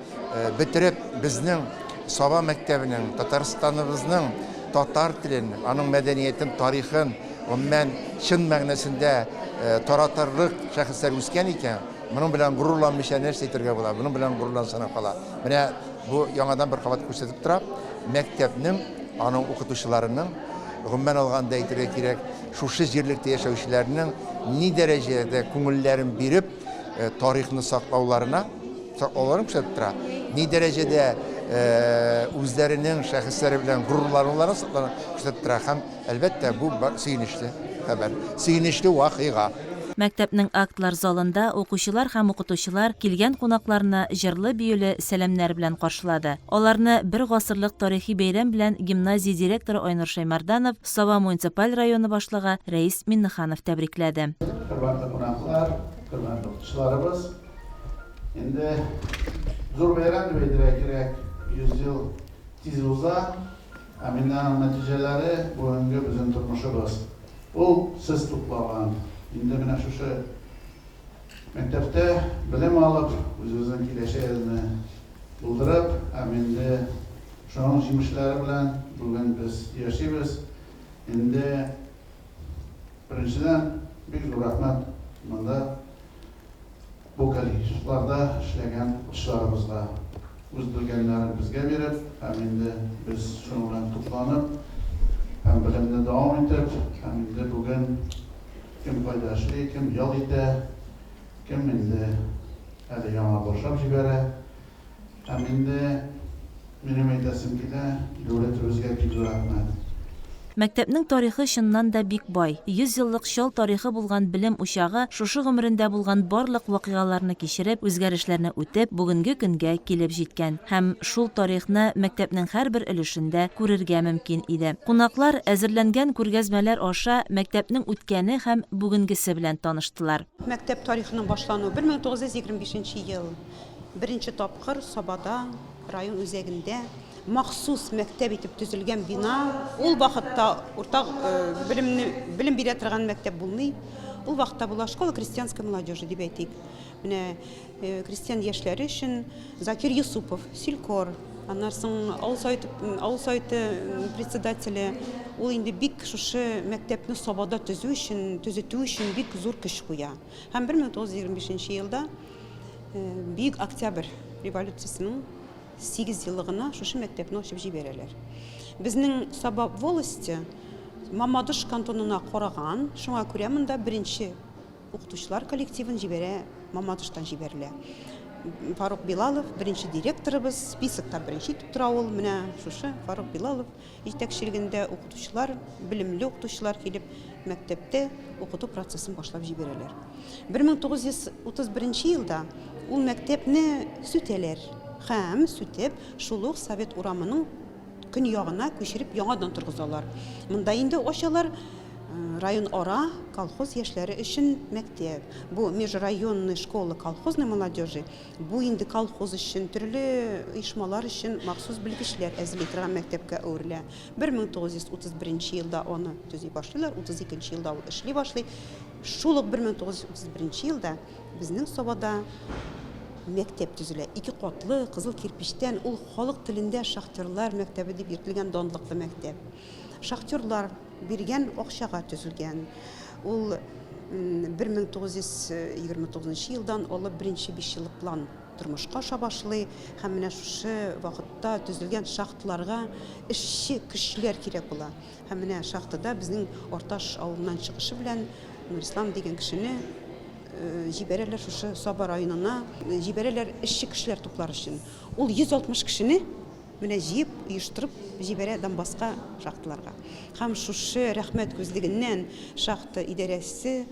бетереп, безнең Саба мәктәбенең, Татарстаныбызның татар телен, аның мәдәниятен, тарихын, гомумән, чын мәгънәсендә таратырлык шәхесләр үскән икән, Моның белән горурланмыйча нәрсә әйтергә була? Моның белән горурлансаң кала. Менә бу яңадан бер кабат күрсәтеп тора, мәктәпнең, аның укытучыларының, гомумән алганда әйтергә кирәк, шушы җирлектә яшәүчеләрнең ни дәрәҗәдә күңелләрен биреп, тарихны саклауларына, саклауларын күрсәтеп тора. Ни дәрәҗәдә үзләренең шәхесләре белән горурлануларын күрсәтеп тора һәм Әлбәттә, бу сөенечле хәбәр, сөенечле вакыйга. Мәктәпнең актлар залында укучылар һәм укытучылар килгән кунакларны җырлы-биюле сәламнәр белән каршылады. Аларны бер гасырлык тарихи бәйрәм белән гимназия директоры Айнур Шәймәрданов, Саба муниципаль районы башлыгы Рәис Миннеханов тәбрикләде. Хөрмәтле кунаклар, хөрмәтле укытучыларыбыз! Инде зур бәйрәм дип әйтергә кирәк, 100 ел тиз уза. Ә менә аның нәтиҗәләре, бүгенге безнең тормышыбыз. Ул сез туплаган. Инде менә шушы мәктәптә белем алып, үзебезнең киләчәгебезне булдырып, һәм инде шуның җимешләре белән бүген без яшибез. Инде, беренчедән, бик зур рәхмәт монда Бу коллективларда эшләгән укытучыларыбызга үз белгәннәрен безгә биреп, һәм инде без шуның белән тукланып һәм белемне дәвам итеп, һәм инде бүген кем кайда эшли, кем ял итә, кем инде Әле яңа башлап җибәрә. Һәм инде минем әйтәсем килә, дәүләтебезгә бик зур рәхмәт. Мәктәпнең тарихы чыннан да бик бай. 100 еллык чал тарихы булган белем учагы шушы гомерендә булган барлык вакыйгаларны кичереп, үзгәрешләрне үтеп, бүгенге көнгә килеп җиткән. Һәм шул тарихны мәктәпнең һәрбер өлешендә күрергә мөмкин иде. Кунаклар әзерләнгән күргәзмәләр аша мәктәпнең үткәне һәм бүгенгесе белән таныштылар. Мәктәп тарихының башлануы, 1925 нче ел. Беренче тапкыр Сабада, район үзәгендә, махсус мәктәп итеп төзелгән бина. Ул вакытта урта белемне белем бирә торган мәктәп булмый. Ул вакытта була школа крестьянской молодежи дип әйтик. Менә крестьян яшьләре өчен Закир Юсупов, селькор, аннан соң авыл советы, авыл советы председателе, ул инде бик шушы мәктәпне Сабада төзү өчен, төзетү өчен бик зур көч куя. Һәм 1925 нче елда Бөек Октябрь революциясенең 8 еллыгына шушы мәктәпне ачып җибәрәләр. Безнең Саба волосте Мамадыш кантонына караган, шуңа күрә монда беренче укытучылар коллективын җибәрә, Мамадыштан җибәрелә. Фарук Билалов, беренче директорыбыз, списокта беренче итеп тора ул, менә шушы Фарук Билалов җитәкчелегендә укытучылар, белемле укытучылар килеп, мәктәптә укыту процессын башлап җибәрәләр. 1931 елда ул мәктәпне сүтәләр һәм сүтеп, шул ук Совет урамының көньягына күчереп яңадан торгызалар. Монда инде ачалар район-ара колхоз яшьләре өчен мәктәп. Бу межрайонная школа колхозной молодежи, бу инде колхоз өчен, төрле оешмалар өчен махсус белгечләр әзерли торган мәктәпкә әверелә. 1931 елда аны төзи башлыйлар, 32 елда ул эшли башлый. Шул ук 1931 елда безнең Сабада мәктәп төзелә. Ике катлы, кызыл кирпичтән, ул халык телендә шахтерлар мәктәбе дип йөртелгән данлыклы мәктәп. Шахтерлар биргән акчага төзелгән. Ул 1929 елдан алып беренче бишьеллык план тормышка аша башлый һәм менә шушы вакытта төзелгән шахталарга эшче көчләр кирәк була. Һәм менә шахтада безнең Арташ авылыннан чыгышы белән Нурислам дигән кешене җибәрәләр шушы Саба районына, җибәрәләр эшче кешеләр туплар өчен. Ул 160 кешене менә җыеп, оештырып җибәрә Донбасска шахталарга. Һәм шушы рәхмәт күзлегеннән шахта идарәсе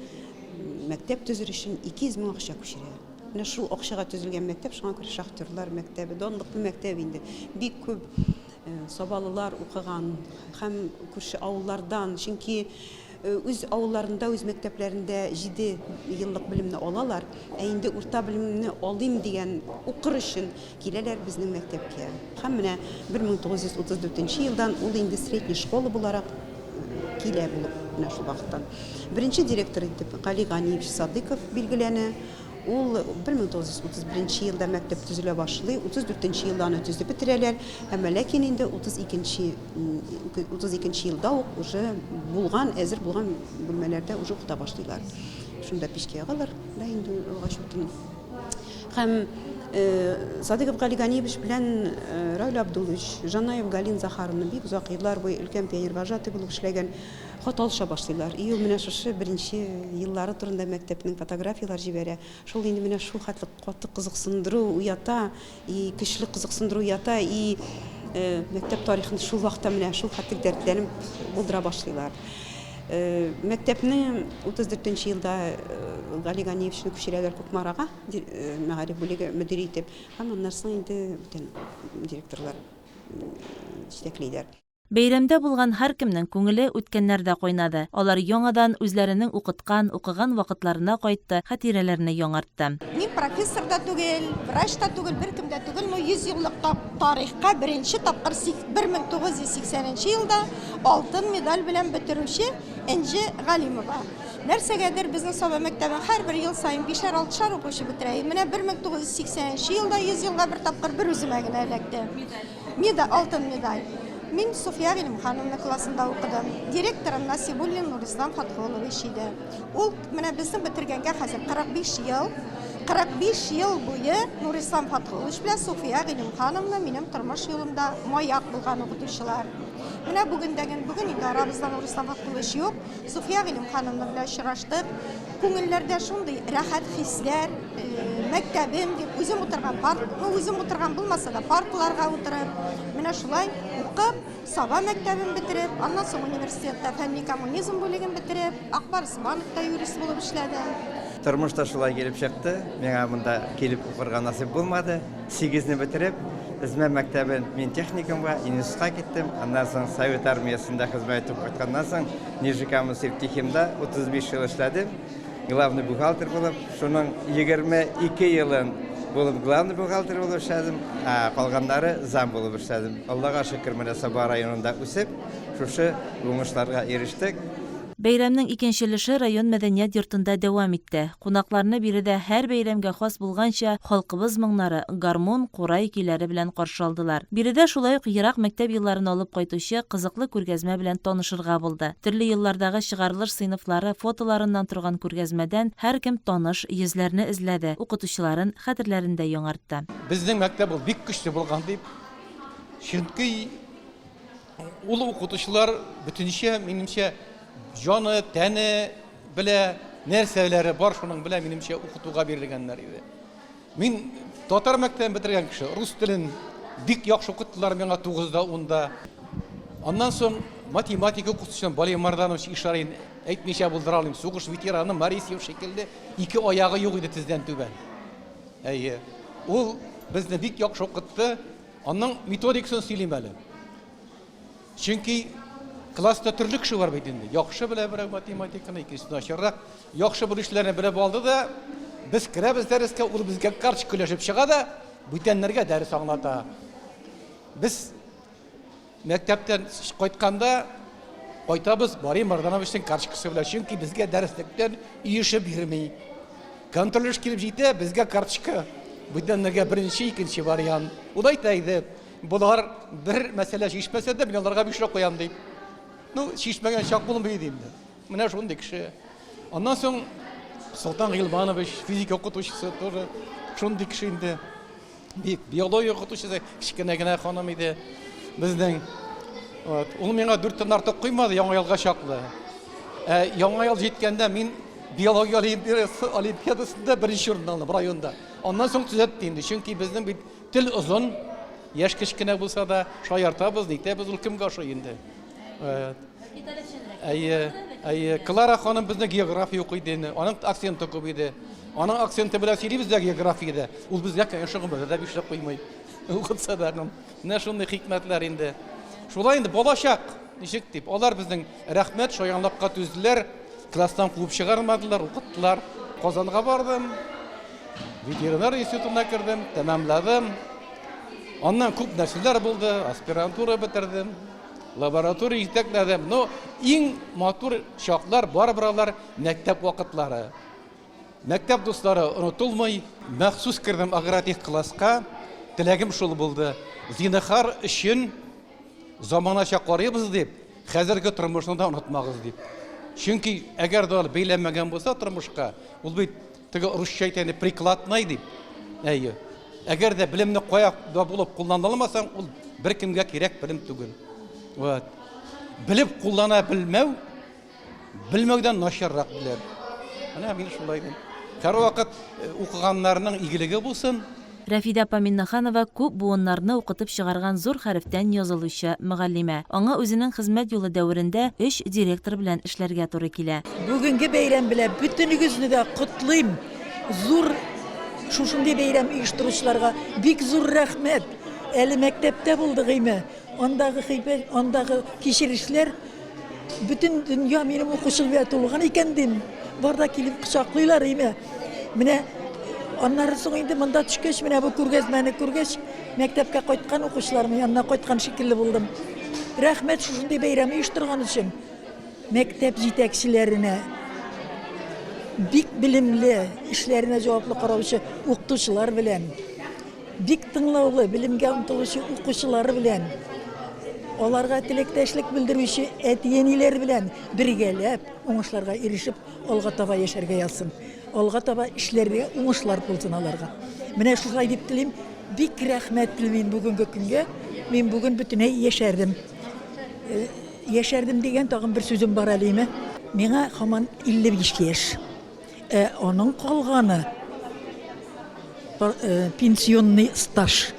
мәктәп төзер өчен 200 мең акча күчерә. Менә шул акчага төзелгән мәктәп, шуңа күрә шахтерлар мәктәбе, данлыклы мәктәп инде. Бик күп Сабалылар укыган һәм күрше авыллардан, чөнки үз авылларында, үз мәктәпләрендә җиде еллык белемне алалар, ә инде урта белемне алыйм дигән укыр өчен киләләр безнең мәктәпкә. Һәм менә 1934 елдан ул инде средний школа буларак килә булып менә шул вакыттан. Беренче директор итеп Гали Ганиевич Садыйков билгеләнә. Ул 1931 елда мәктәп төзелә башлый, 34 нче елда аны төзеп бетерәләр, әмма ләкин инде 32 32 елда ук уже булган, әзер булган бүлмәләрдә уже укыта башлыйлар. Шунда пичкә ягалар да инде агач утын. Һәм Садыйков Гали Ганиевич белән Рауль Абдуллович, Жанаев Галин Захаровна бик озак еллар буе өлкән пионервожатый булып эшләгән. Хат алыша башлыйлар. И ул менә шушы беренче еллары турында мәктәпнең фотографияләр җибәрә. Шул инде менә шул хәтле каты кызыксындыру уята, и көчле кызыксындыру уята, и мәктәп тарихын шул вакытта менә шул хәтле дәртләнеп булдыра башлыйлар. Мәктәпне 34 нче елда Гали Ганиевичны күчерәләр Кукмарага, мәгариф бүлеге мөдире итеп, һәм аннан соң инде бүтән директорлар җитәклиләр. Бәйрәмдә булган һәркемнең күңеле үткәннәрдә кайнады. Алар яңадан үзләренең укыткан, укыган вакытларына кайтты, хатирәләрне яңартты. Мин профессор да түгел, врач та түгел, беркем дә түгел, но 100 еллык тарихка беренче тапкыр 1980 нче елда алтын медаль белән бетерүче Энҗе Галимова. Нәрсәгәдер безнең Саба мәктәбен һәрбер ел саен бишәр-алтышар укучы бетерә. Менә 1980 нче елда 100 елга бер тапкыр бер үземә генә эләкте. Медаль, алтын медаль. Мин Суфия Гыйлемхановна классында укыдым. Директорым Насибуллин Нурислам Фатхуллович иде. Ул менә безнең бетергәнгә хәзер 45 ел. 45 ел буе Нурислам Фатхуллович белән Суфия Гыйлемхановна минем тормыш юлымда маяк булган укытучылар. Менә бүген дә бүген инде арабызда Нурислам Фатхуллович юк. Суфия Гыйлемхановна белән очраштык. Күңелләрдә шундый рәхәт хисләр. мәктәбем дип, үзем утырган парт, ну, үзем утырган булмаса да, парталарга утырып, менә шулай укып, Саба мәктәбен бетереп, аннан соң университетта фәнни коммунизм бүлеген бетереп, Ак Барс банкта юрист булып эшләдем. Тормыш та шулай килеп чыкты, миңа монда килеп укырга насыйп булмады. Сигезне бетереп, Эзмә мәктәбен мин техникумга, институтка киттем. Аннан соң Совет армиясендә хезмәт итеп кайтканнан соң Нижнекамск-Нефтехимда 35 ел эшләдем. Главный бухгалтер булып, шуның 22 елын булып главный бухгалтер булып эшләдем, ә калганнары зам булып эшләдем. Аллага шөкер, менә Саба районында үсеп, шушы уңышларга ирештек. Бәйрәмнең икенче өлеше район мәдәният йортында дәвам итте. Кунакларны биредә һәр бәйрәмгә хас булганча халкыбыз моңнары, гармун, курай көйләре белән каршы алдылар. Биредә шулай ук ерак мәктәп елларын алып кайтучы кызыклы күргәзмә белән танышырга булды. Төрле еллардагы чыгарылыш сыйныфлары фотоларыннан торган күргәзмәдән һәркем таныш йөзләрне эзләде, укытучыларын хәтерләрендә яңартты. Безнең мәктәп ул бик көчле булган дип, чөнки ул укытучылар бөтенчә, минемчә, җаны, тәне белә, нәрсәләре бар, шуның белән, минемчә, укытуга бирелгәннәр иде. Мин татар мәктәбен бетергән кеше, рус телен бик яхшы укыттылар миңа тугызда, унда. Аннан соң математика укытучым Балий Марданович Ишарин әйтмичә булдыра алмыйм. Сугыш ветераны Марисьев шикелле ике аягы юк иде тездән түбән. Әйе. Ул безне бик яхшы укытты. Аның методикасын сөйлим әле. Чөнки класста төрле кеше бар бит инде. Яхшы белә берәү математиканы, икенчесе начаррак. Яхшы белүчеләрне белеп алды да, без керәбез дәрескә, ул безгә карточка өләшеп чыга да, бүтәннәргә дәрес аңлата. Без мәктәптән кайтканда кайтабыз Бари Мардановичның карточкасы белән, чөнки безгә дәреслектән өй эше бирми. Контроль эш килеп җитә, безгә карточка. Бүтәннәргә беренче, икенче вариант. Ул әйтә иде, Болар бер мәсьәлә чишмәсә дә, мин аларга бишле куям, ди. Ну, чишмәгән чак булмый иде инде. Менә шундый кеше. Аннан соң Солтан Гыйльманович, физика укытучысы тоже шундый кеше инде. Бик биология укытучысы, кечкенә генә ханым иде безнең. Вот. Ул миңа дүрттән артык куймады яңа елга чаклы. Ә яңа ел җиткәндә мин биология олимпиадасында беренче урын алдым районда. Аннан соң төзәтте инде, чөнки безнең бит Тел озын, яшь кечкенә булса да, шаяртабыз, нитәбез, ул кемгә ошый инде. Әйе, әйе. Клара ханым безне география укый иде, аның акценты күп иде. Аның акценты белән сөйлибез дә географиядә. Ул безгә, конечно, гомердә дә бишле куймый. Укытса да. Менә шундый хикмәтләр инде. Шулай инде балачак, ничек дип, алар безнең рәхмәт, шаянлыкка түзделәр, класстан куып чыгармадылар, укыттылар. Казанга бардым, Ветеринар институтына кердем, тәмамладым. Аннан күп нәрсәләр булды, аспирантура бетердем, лаборатория җитәкләдем. Но иң матур чаклар барыбер алар мәктәп вакытлары. Мәктәп дуслары онытылмый. Махсус кердем агротех класска. Теләгем шул булды. Зинһар өчен заманача карыйбыз дип, хәзерге тормышны да онытмагыз дип. Чөнки әгәр дә ул бәйләнмәгән булса тормышка, ул бит Теге русча әйтә инде прикладной дип. Әйе. Әгәр дә белемне кая да булып куллана алмасаң, ул беркемгә кирәк белем түгел. Вот. Белеп куллана белмәү, белмәүдән начаррак диләр. Менә мин шулай дим. Һәрвакыт э, укыганнарның игелеге булсын. Рәфидә апа Миннеханова күп буыннарны укытып чыгарган зур хәрефтән язылучы мөгаллимә. Аңа үзенең хезмәт юлы дәверендә өч директор белән эшләргә туры килә. Бүгенге бәйрәм белән бөтенегезне дә котлыйм. Зур шушындый бәйрәм оештыручыларга бик зур рәхмәт. Әле мәктәптә булдык име, андагы хыйбәт, андагы кичерешләр Бөтен дөнья минем укучым белән тулган икән дим. Бар да килеп кочаклыйлар име. Менә аннары соң инде монда төшкәч, менә бу күргәзмәне күргәч, мәктәпкә кайткан укучыларым янына кайткан шикелле булдым. Рәхмәт шушындый бәйрәм оештырган өчен. Мәктәп җитәкчеләренә, бик белемле, эшләренә җаваплы караучы укытучылар белән Бик тыңлаулы, белемгә омтылучы укучылары белән, аларга теләктәшлек белдерүче әти-әниләр белән бергәләп уңышларга ирешеп, алга таба яшәргә язсын. Алга таба эшләргә уңышлар булсын аларга. Менә шулай дип телим. Бик рәхмәтле мин бүгенге көнгә. Мин бүген бөтенләй яшәрдем. Э, яшәрдем дигән тагын бер сүзем бар әле, име. Миңа һаман 55 яшь. Ә аның калганы. пенсионный стаж.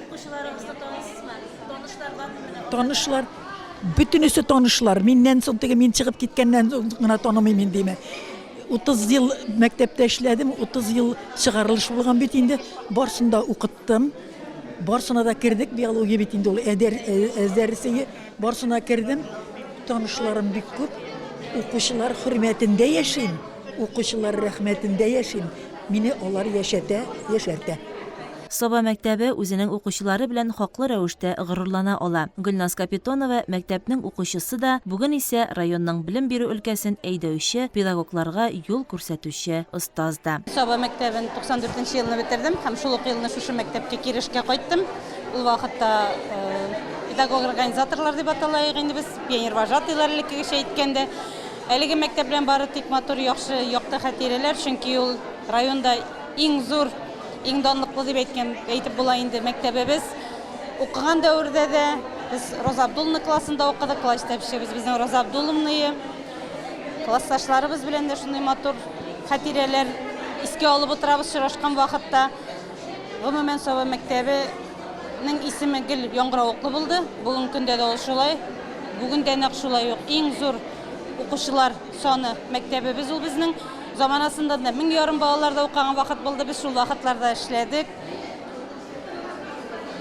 Укучыларыгызны таныйсызмы? Танышлар бармы менә? Танышлар, бөтенесе танышлар. Миннән соң теге мин чыгып киткәннән соң гына танымыйм инде димә. 30 ел мәктәптә эшләдем, 30 ел чыгарылыш булган бит инде. Барсын да укыттым. Барсына да кердек, биология бит инде ул әдәр әздәресе. Барсына кердем. Танышларым бик күп. Укучылар хөрмәтендә яшим. Укучылар рәхмәтендә яшим. Мине алар яшәтә, яшәртә. Саба мәктәбе үзенең укучылары белән хаклы рәвештә горурлана ала. Гөлназ Капитонова, мәктәпнең укучысы да, бүген исә районның белем бирү өлкәсен әйдәүче, педагогларга юл күрсәтүче остаз да. Саба мәктәбен 94 нче елны бетердем һәм шул ук елны шушы мәктәпкә кире эшкә кайттым. Ул вакытта педагог-организаторлар дип аталаек инде без, пионервожатыйлар элеккегечә әйткәндә. Әлеге мәктәп белән бары тик матур, яхшы, якты хатирәләр, чөнки ул районда иң зур, иң данлыклы дип әйткән, әйтеп була инде мәктәбебез. Укыган дәвердә дә без Роза Абдулловна классында укыдык, класс җитәкчебез безнең Роза Абдулловна. Классташларыбыз белән дә шундый матур хатирәләр искә алып утырабыз очрашкан вакытта. Гомумән, Саба мәктәбенең исеме гел яңгыравыклы булды. Бүгенге көндә дә ул шулай. Бүген дә нәкъ шулай ук иң зур укучылар саны мәктәбебез ул безнең. Заманасында да 1500 балалар да укыган вакыт булды. Без шул вакытларда эшләдек.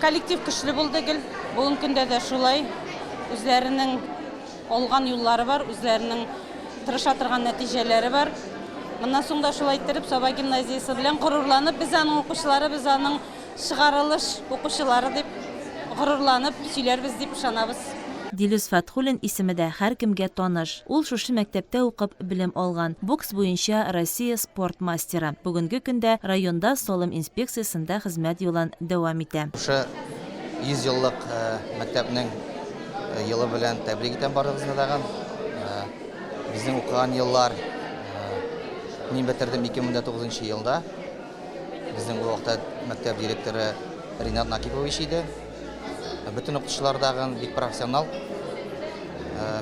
Коллектив көчле булды гел. Бүгенге көндә дә шулай. Үзләренең алган юллары бар, үзләренең тырыша торган нәтиҗәләре бар. Моннан соң да шулай иттереп Саба гимназиясе белән горурланып, без аның укучылары, без аның чыгарылыш укучылары дип горурланып сөйләрбез дип ышанабыз. Дилүс Фәтхуллин исеме дә һәркемгә таныш. Ул шушы мәктәптә укып белем алган, бокс буенча Россия спорт мастеры. Бүгенге көндә районда салым инспекциясендә хезмәт юлын дәвам итә. Шушы 100 еллык мәктәпнең елы белән тәбрик итәм барыгызны тагын. Безнең укыган еллар, мин бетердем 2009 елда. Безнең ул вакытта мәктәп директоры Ринат Накипович иде. Бөтен укытучылар дагын бик профессионал,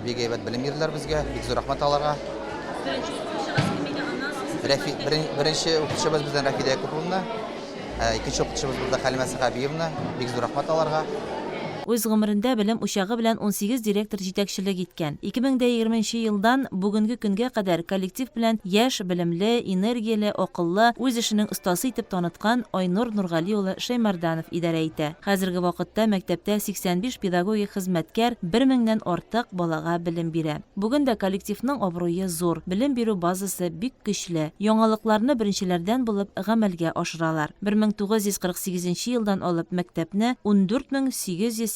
бик әйбәт белем бирделәр безгә. Бик зур рәхмәт аларга. Беренче укытучыгыз кем иде? Аннан соң сез Рәфи, беренче укытучыбыз безнең Рәфидә Якуповна. Икенче укытучыбыз булды Хәлимә Сәхәбиевна. Бик зур рәхмәт аларга. Үз гомерендә белем учагы белән 18 директор җитәкчелек иткән. 2020 нче елдан бүгенге көнгә кадәр коллектив белән яшь, белемле, энергияле, акыллы, үз эшенең остасы итеп таныткан Айнур Нургали улы Шәймәрданов идарә итә. Хәзерге вакытта мәктәптә 85 педагогик хезмәткәр бер меңнән артык балага белем бирә. Бүген дә коллективның абруе зур, белем бирү базасы бик көчле, яңалыкларны беренчеләрдән булып гамәлгә ашыралар. 1948 нче елдан алып мәктәпне 14881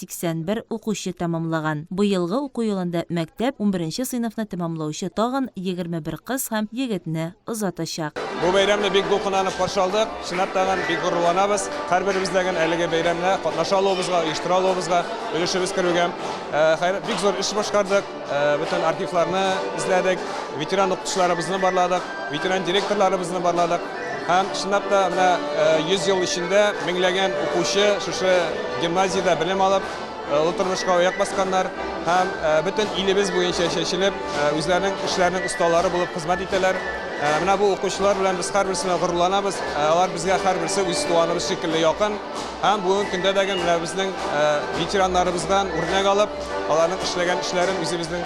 укучы тәмамлаган. Быелгы уку елында мәктәп унберенче сыйныфны тәмамлаучы тагын 21 кыз һәм егетне озатачак. Бу бәйрәмне бик дулкынланып каршы алдык. Чынлап тагын бик горурланабыз. Һәрберебез дә әлеге бәйрәмне катнаша алуыбызга, оештыра алуыбызга, өлешебез керүгә. Хәер, бик зур эш башкардык. Бөтен архивларны эзләдек, ветеран укытучыларыбызны барладык, ветеран директорларыбызны барладык. Һәм чынлап та менә 100 ел эчендә меңләгән укучы шушы гимназиядә белем алып, олы тормышка аяк басканнар һәм бөтен илебез буенча чәчелеп, үзләренең эшләренең осталары булып хезмәт итәләр. Менә бу укучылар белән без һәрберсе белән горурланабыз. Алар безгә һәрберсе үз туганыбыз шикелле якын. Һәм бүгенге көндә дә менә безнең ветераннарыбыздан үрнәк алып, аларның эшләгән эшләрен үзебезнең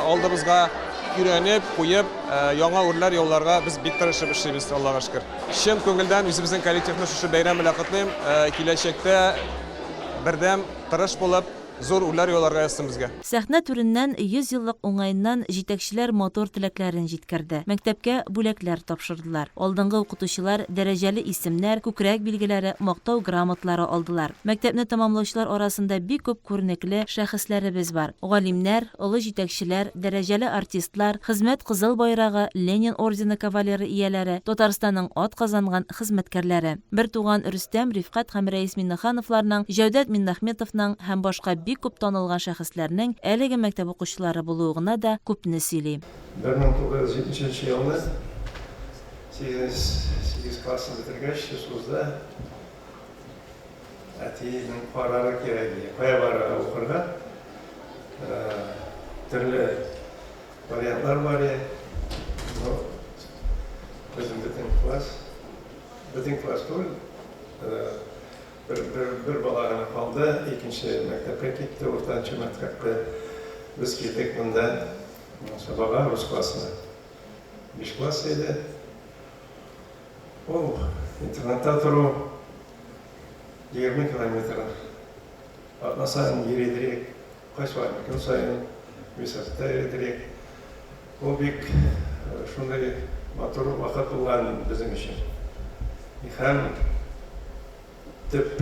алдыбызга өйрәнеп, куеп, яңа үрләр яуларга без бик тырышып эшлибез, Аллага шөкер. Чын күңелдән үзебезнең коллективны шушы бәйрәм белән котлыйм. Киләчәктә бердәм, тырыш булып, зур үрләр яуларга язсын безгә. Сәхнә түреннән 100 еллык уңаеннан җитәкчеләр матур теләкләрен җиткерде, мәктәпкә бүләкләр тапшырдылар. Алдынгы укытучылар дәрәҗәле исемнәр, күкрәк билгеләре, мактау грамоталары алдылар. Мәктәпне тәмамлаучылар арасында бик күп күренекле шәхесләребез бар. Галимнәр, олы җитәкчеләр, дәрәҗәле артистлар, Хезмәт Кызыл Байрагы, Ленин ордены кавалеры ияләре, Татарстанның атказанган хезмәткәрләре. Бертуган Рөстәм, Рифкать һәм Рәис Миннехановларның, Җәүдәт Миннахметовның һәм башка бик күп танылган шәхесләрнең әлеге мәктәп укучылары булуы гына да күпне сөйли. 1973 елны сигез классны бетергәч, СУЗда әтинең карары кирәк иде, кая барырга укырга. Төрле вариантлар бар иде. Безнең бөтен класс, бөтен класс түгел, бер, бер, бер бала гына калды, икенче мәктәпкә китте, уртанчы мәктәпкә. Без килдек монда Сабага, рус классына. Биш класс иде. Ул интернатта тору 20 километр. Атна саен йөри идек. Кайсы көн саен велосипедта йөри идек. Ул бик шундый матур вакыт булган безнең өчен. Һәм төп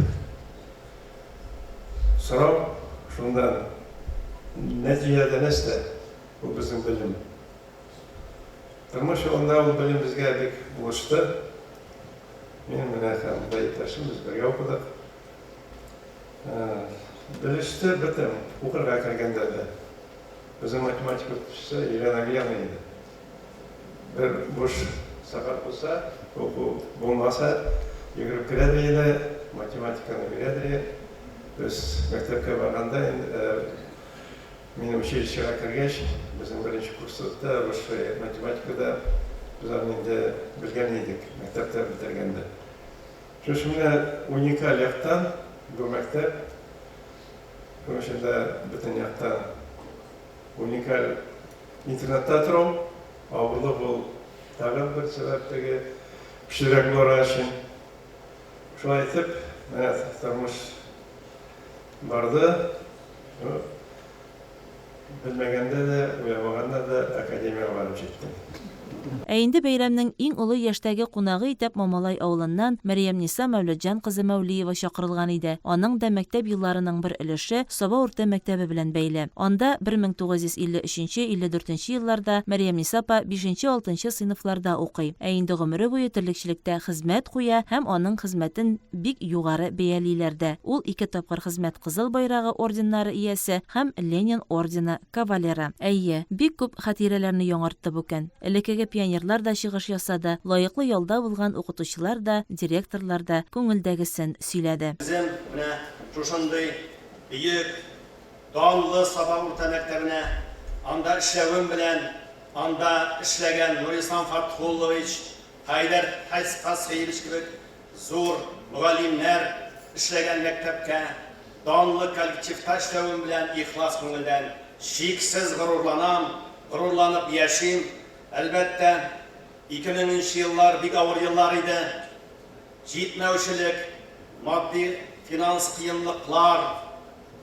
сорау шунда, нәтиҗәдә нәрсә? Ул безнең белем. Тормыш юлында ул белем безгә бик булышты. Мин менә һәм бер иптәшем, без бергә укыдык. Белеште бөтен, укырга кергәндә дә. Безнең математика укытучысы Елена Ильяна иде. Бер буш сәгать булса, уку булмаса, йөгереп керә дә иде, математиканы бирә дә. Без мәктәпкә барганда инде, мин училищега кергәч, безнең беренче курста высшая математикада без аны инде белгән идек, мәктәптә бетергәндә. Шушы менә уникаль яктан бу мәктәп, шуның өчен дә бөтен яктан уникаль интернатта тору, авырлык ул тагын бер сәбәп теге көчлерәк булырга өчен. Шулай итеп, менә тормыш барды. Ну, белмәгәндә дә, уйламаганда да академиягә барып җиттем. Ә инде бәйрәмнең иң олы яшьтәге кунагы итеп Мамалай авылыннан Мәрьямниса Мәүлетҗан кызы Мәүлиева чакырылган иде. Аның да мәктәп елларының бер өлеше Саба урта мәктәбе белән бәйле. Анда 1953 54 елларда Мәрьямниса апа бишенче-алтынчы сыйныфларда укый. Ә инде гомере буе терлекчелектә хезмәт куя һәм аның хезмәтен бик югары бәялиләр дә. Ул ике тапкыр Хезмәт Кызыл Байрагы орденнары иясе һәм Ленин ордены кавалеры. Әйе, бик күп хатирәләрне яңартты бу көн. Элеккеге пионерлар да чыгыш ясады, лаеклы ялда булган укытучылар да, директорлар да күңелдәгесен сөйләде. Үзем менә шушындый бөек, данлы Саба урта мәктәбенә, анда эшләвем белән, анда эшләгән Нурислам Фатхуллович, Хәйдәр Хәсхиевич кебек зур мөгаллимнәр эшләгән мәктәпкә, данлы коллективта эшләвем белән ихлас күңелдән чиксез горурланам, горурланып яшим. Әлбәттә, 2000 нче еллар бик авыр еллар иде. Җитмәүчелек, матди, финанс кыенлыклар,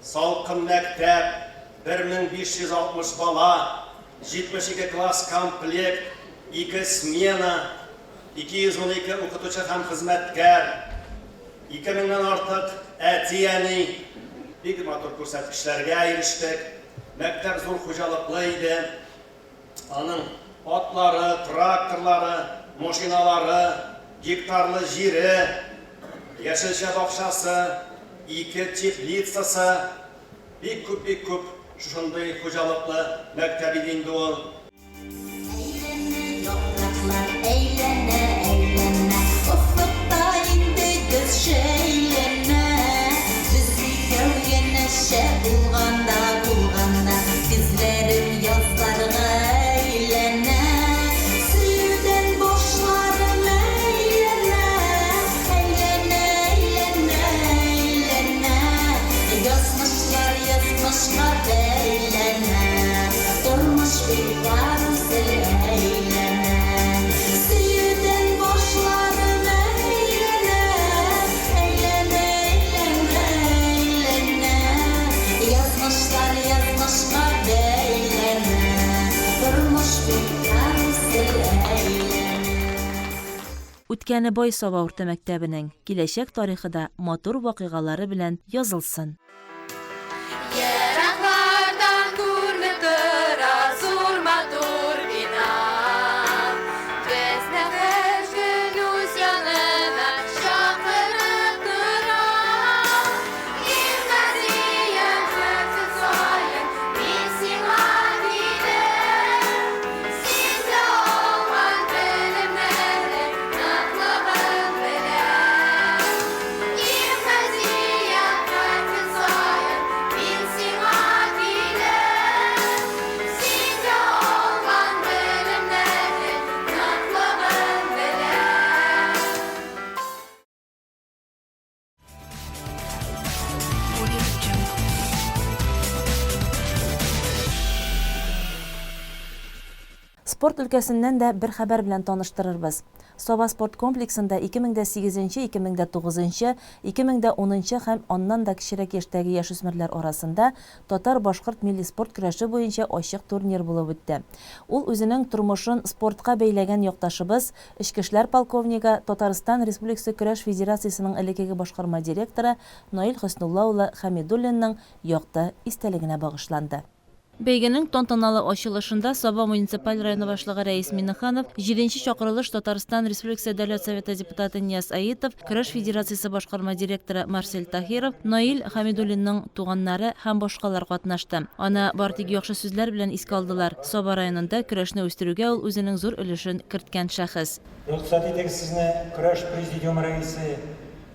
салкын мәктәп, 1560 бала, 72 класс комплект, ике смена, 212 укытучы һәм хезмәткәр, 2 меңнән артык әти-әни. Бик матур күрсәткечләргә ирештек. Мәктәп зур хуҗалыклы иде. Аның атлары, тракторлары, машиналары, гектарлы җире, яшелчә бакчасы, ике теплицасы, бик күп-бик күп шушындый хуҗалыклы мәктәп иде инде ул. Әйләнә яфраклар, әйләнә, әйләнә, Офыкта инде көз шәйләнә. Без икәү янәшә булганда, булганда, Көзләрем язларга әйләнә. Сөюдән башларым әйләнә, Әйләнә, әйләнә, әйләнә. Язмышлар язмышка бәйләнә, Тормыш бит карусель әйләнә. Сөюдән башларым әйләнә, Әйләнә, әйләнә, әйләнә. Язмышлар язмышка бәйләнә, Тормыш бит карусель әйләнә. Үткәне бай Саба урта мәктәбенең киләчәк тарихы да матур вакыйгалары белән язылсын. Ераклардан күренеп тора зур матур бина. Безне һәр көн үз янына чакырып тора. Гимназиям һәр саен мин сиңа киләм. Синдә алган белемнәрнең ныклыгын беләм. Гимназиям һәр саен мин сиңа. Спорт өлкәсеннән дә бер хәбәр белән таныштырырбыз. Саба спорт комплексында 2008 нче, 2009 нчы, 2010 нчы һәм аннан да кечерәк яшьтәге яшүсмерләр арасында татар-башкорт милли спорт көрәше буенча ачык турнир булып үтте. Ул үзенең тормышын спортка бәйләгән якташыбыз, эчке эшләр полковнигы, Татарстан Республикасы Көрәш федерациясенең элеккеге башкарма директоры Наил Хөснулла улы Хәмидуллинның якты истәлегенә багышланды. Бәйгенең тантаналы ачылышында Саба муниципаль районы башлыгы Рәис Миңнеханов, җиденче чакырылыш Татарстан Республикасы Дәүләт Советы депутаты Нияз Аитов, Көрәш федерациясе башкарма директоры Марсель Таһиров, Наил Хәмидуллинның туганнары һәм башкалар катнашты. Аны бары тик яхшы сүзләр белән искә алдылар. Саба районында көрәшне үстерүгә ул үзенең зур өлешен керткән шәхес. Рөхсәт итегез сезне Көрәш президиумы рәисе,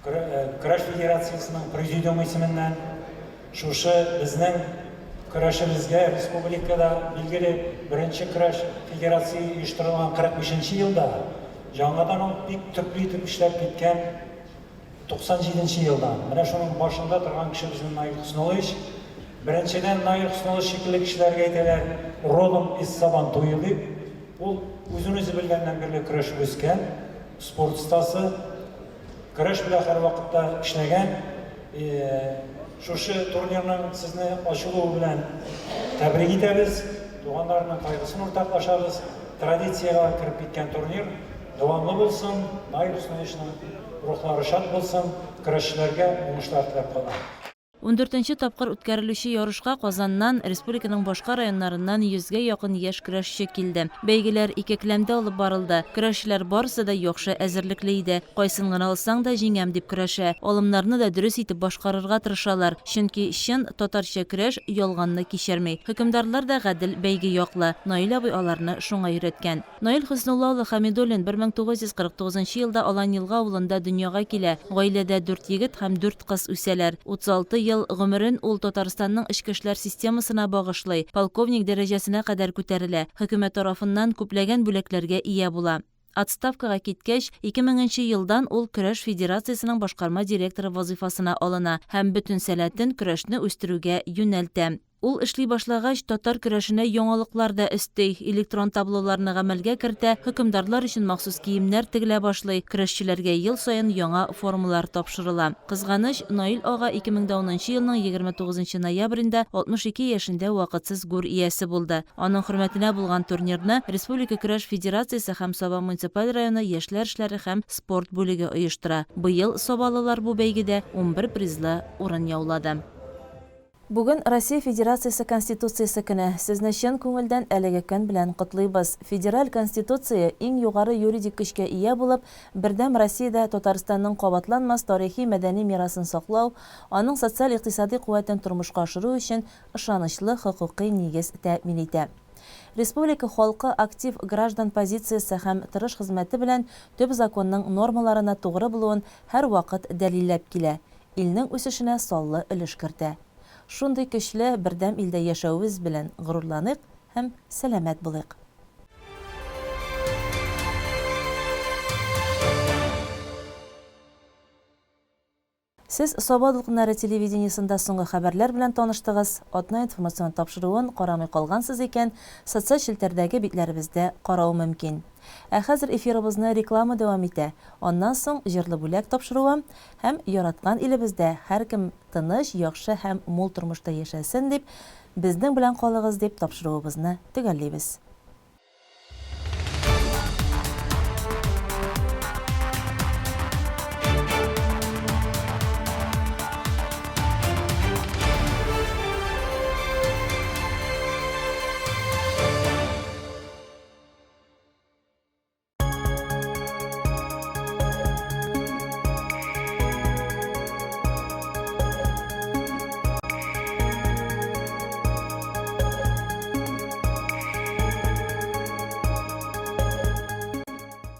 Көрәш федерациясенең президиумы исеменнән Шушы безнең көрәшебезгә республикада, билгеле, беренче көрәш федерация оештырылган 45 нче елда, яңадан ул бик төпле итеп эшләп киткән 97 нче елда. Менә шуның башында торган кеше безнең Наил Хөснуллович. Беренчедән, Наил Хөснуллович шикелле кешеләргә әйтәләр, родом из Сабантуя дип. Ул үзен-үзе белгәннән бирле көрәшеп үскән, спорт остасы. Көрәш белән һәрвакытта эшләгән. Шушы турнирның сезне ачылуы белән тәбрик итәбез. Туганнарының кайгысын уртаклашабыз. Традициягә кереп киткән турнир дәвамлы булсын, Наил Хөснулловичның рухлары шат булсын, көрәшчеләргә уңышлар теләп калам. Ундүртенче тапкыр үткәрелүче ярышка Казаннан, республиканың башка районнарыннан йөзгә якын яшь көрәшче килде. Бәйгеләр ике келәмдә алып барылды. Көрәшчеләр барысы да яхшы әзерлекле иде. Кайсын гына алсаң да җиңәм дип көрәшә. Алымнарны да дөрес итеп башкарырга тырышалар. Чөнки чын татарча көрәш ялганны кичерми. Хөкемдарлар да гадел бәйге яклы. Наил абый аларны шуңа өйрәткән. Наил Хөснулла улы Хәмидуллин 1949 нчы елда Алан-Елга авылында дөньяга килә. Гаиләдә дүрт егет һәм дүрт кыз үсәләр. 36 ел гомерен ул Татарстанның эчке эшләр системасына багышлый, полковник дәрәҗәсенә кадәр күтәрелә, хөкүмәт тарафыннан күпләгән бүләкләргә ия була. Отставкага киткәч, 2000 нче елдан ул Көрәш федерациясенең башкарма директоры вазыйфасына алына һәм бөтен сәләтен көрәшне үстерүгә юнәлтә. Ул эшли башлагач, татар көрәшенә яңалыклар да өсти, электрон таблоларны гамәлгә кертә, хөкемдарлар өчен махсус киемнәр тегелә башлый, көрәшчеләргә ел саен яңа формалар тапшырыла. Кызганыч, Наил ага 2010 нчы елның 29 нчы ноябрендә 62 яшендә вакытсыз гүр иясе булды. Аның хөрмәтенә булган турнирны Республика көрәш федерациясе һәм Саба муниципаль районы яшьләр эшләре һәм спорт бүлеге оештыра. Быел сабалылар бу бәйгедә 11 призлы урын яулады. Бүген Россия Федерациясе Конституциясе көне. Сезне чын күңелдән әлеге көн белән котлыйбыз. Федераль Конституция, иң югары юридик көчкә ия булып, бердәм Россиядә Татарстанның кабатланмас тарихи-мәдәни мирасын саклау, аның социаль-икътисади куәтен тормышка ашыру өчен ышанычлы хокукый нигез тәэмин итә. Республика халкы актив граждан позициясе һәм тырыш хезмәте белән Төп законның нормаларына тугры булуын һәрвакыт дәлилләп килә, илнең үсешенә саллы өлеш кертә. Шундый көчле, бердәм илдә яшәвебез белән горурланыйк һәм сәламәт булыйк! Сез Саба дулкыннары телевидениесендә соңгы хәбәрләр белән таныштыгыз. Атна информацион тапшыруын карамый калгансыз икән, социаль челтәрдәге битләребездә карау мөмкин. Ә хәзер эфирыбызны реклама дәвам итә. Аннан соң Җырлы бүләк тапшыруы һәм яраткан илебездә һәркем тыныч, яхшы һәм мул тормышта яшәсен дип, безнең белән калыгыз дип тапшыруыбызны төгәллибез.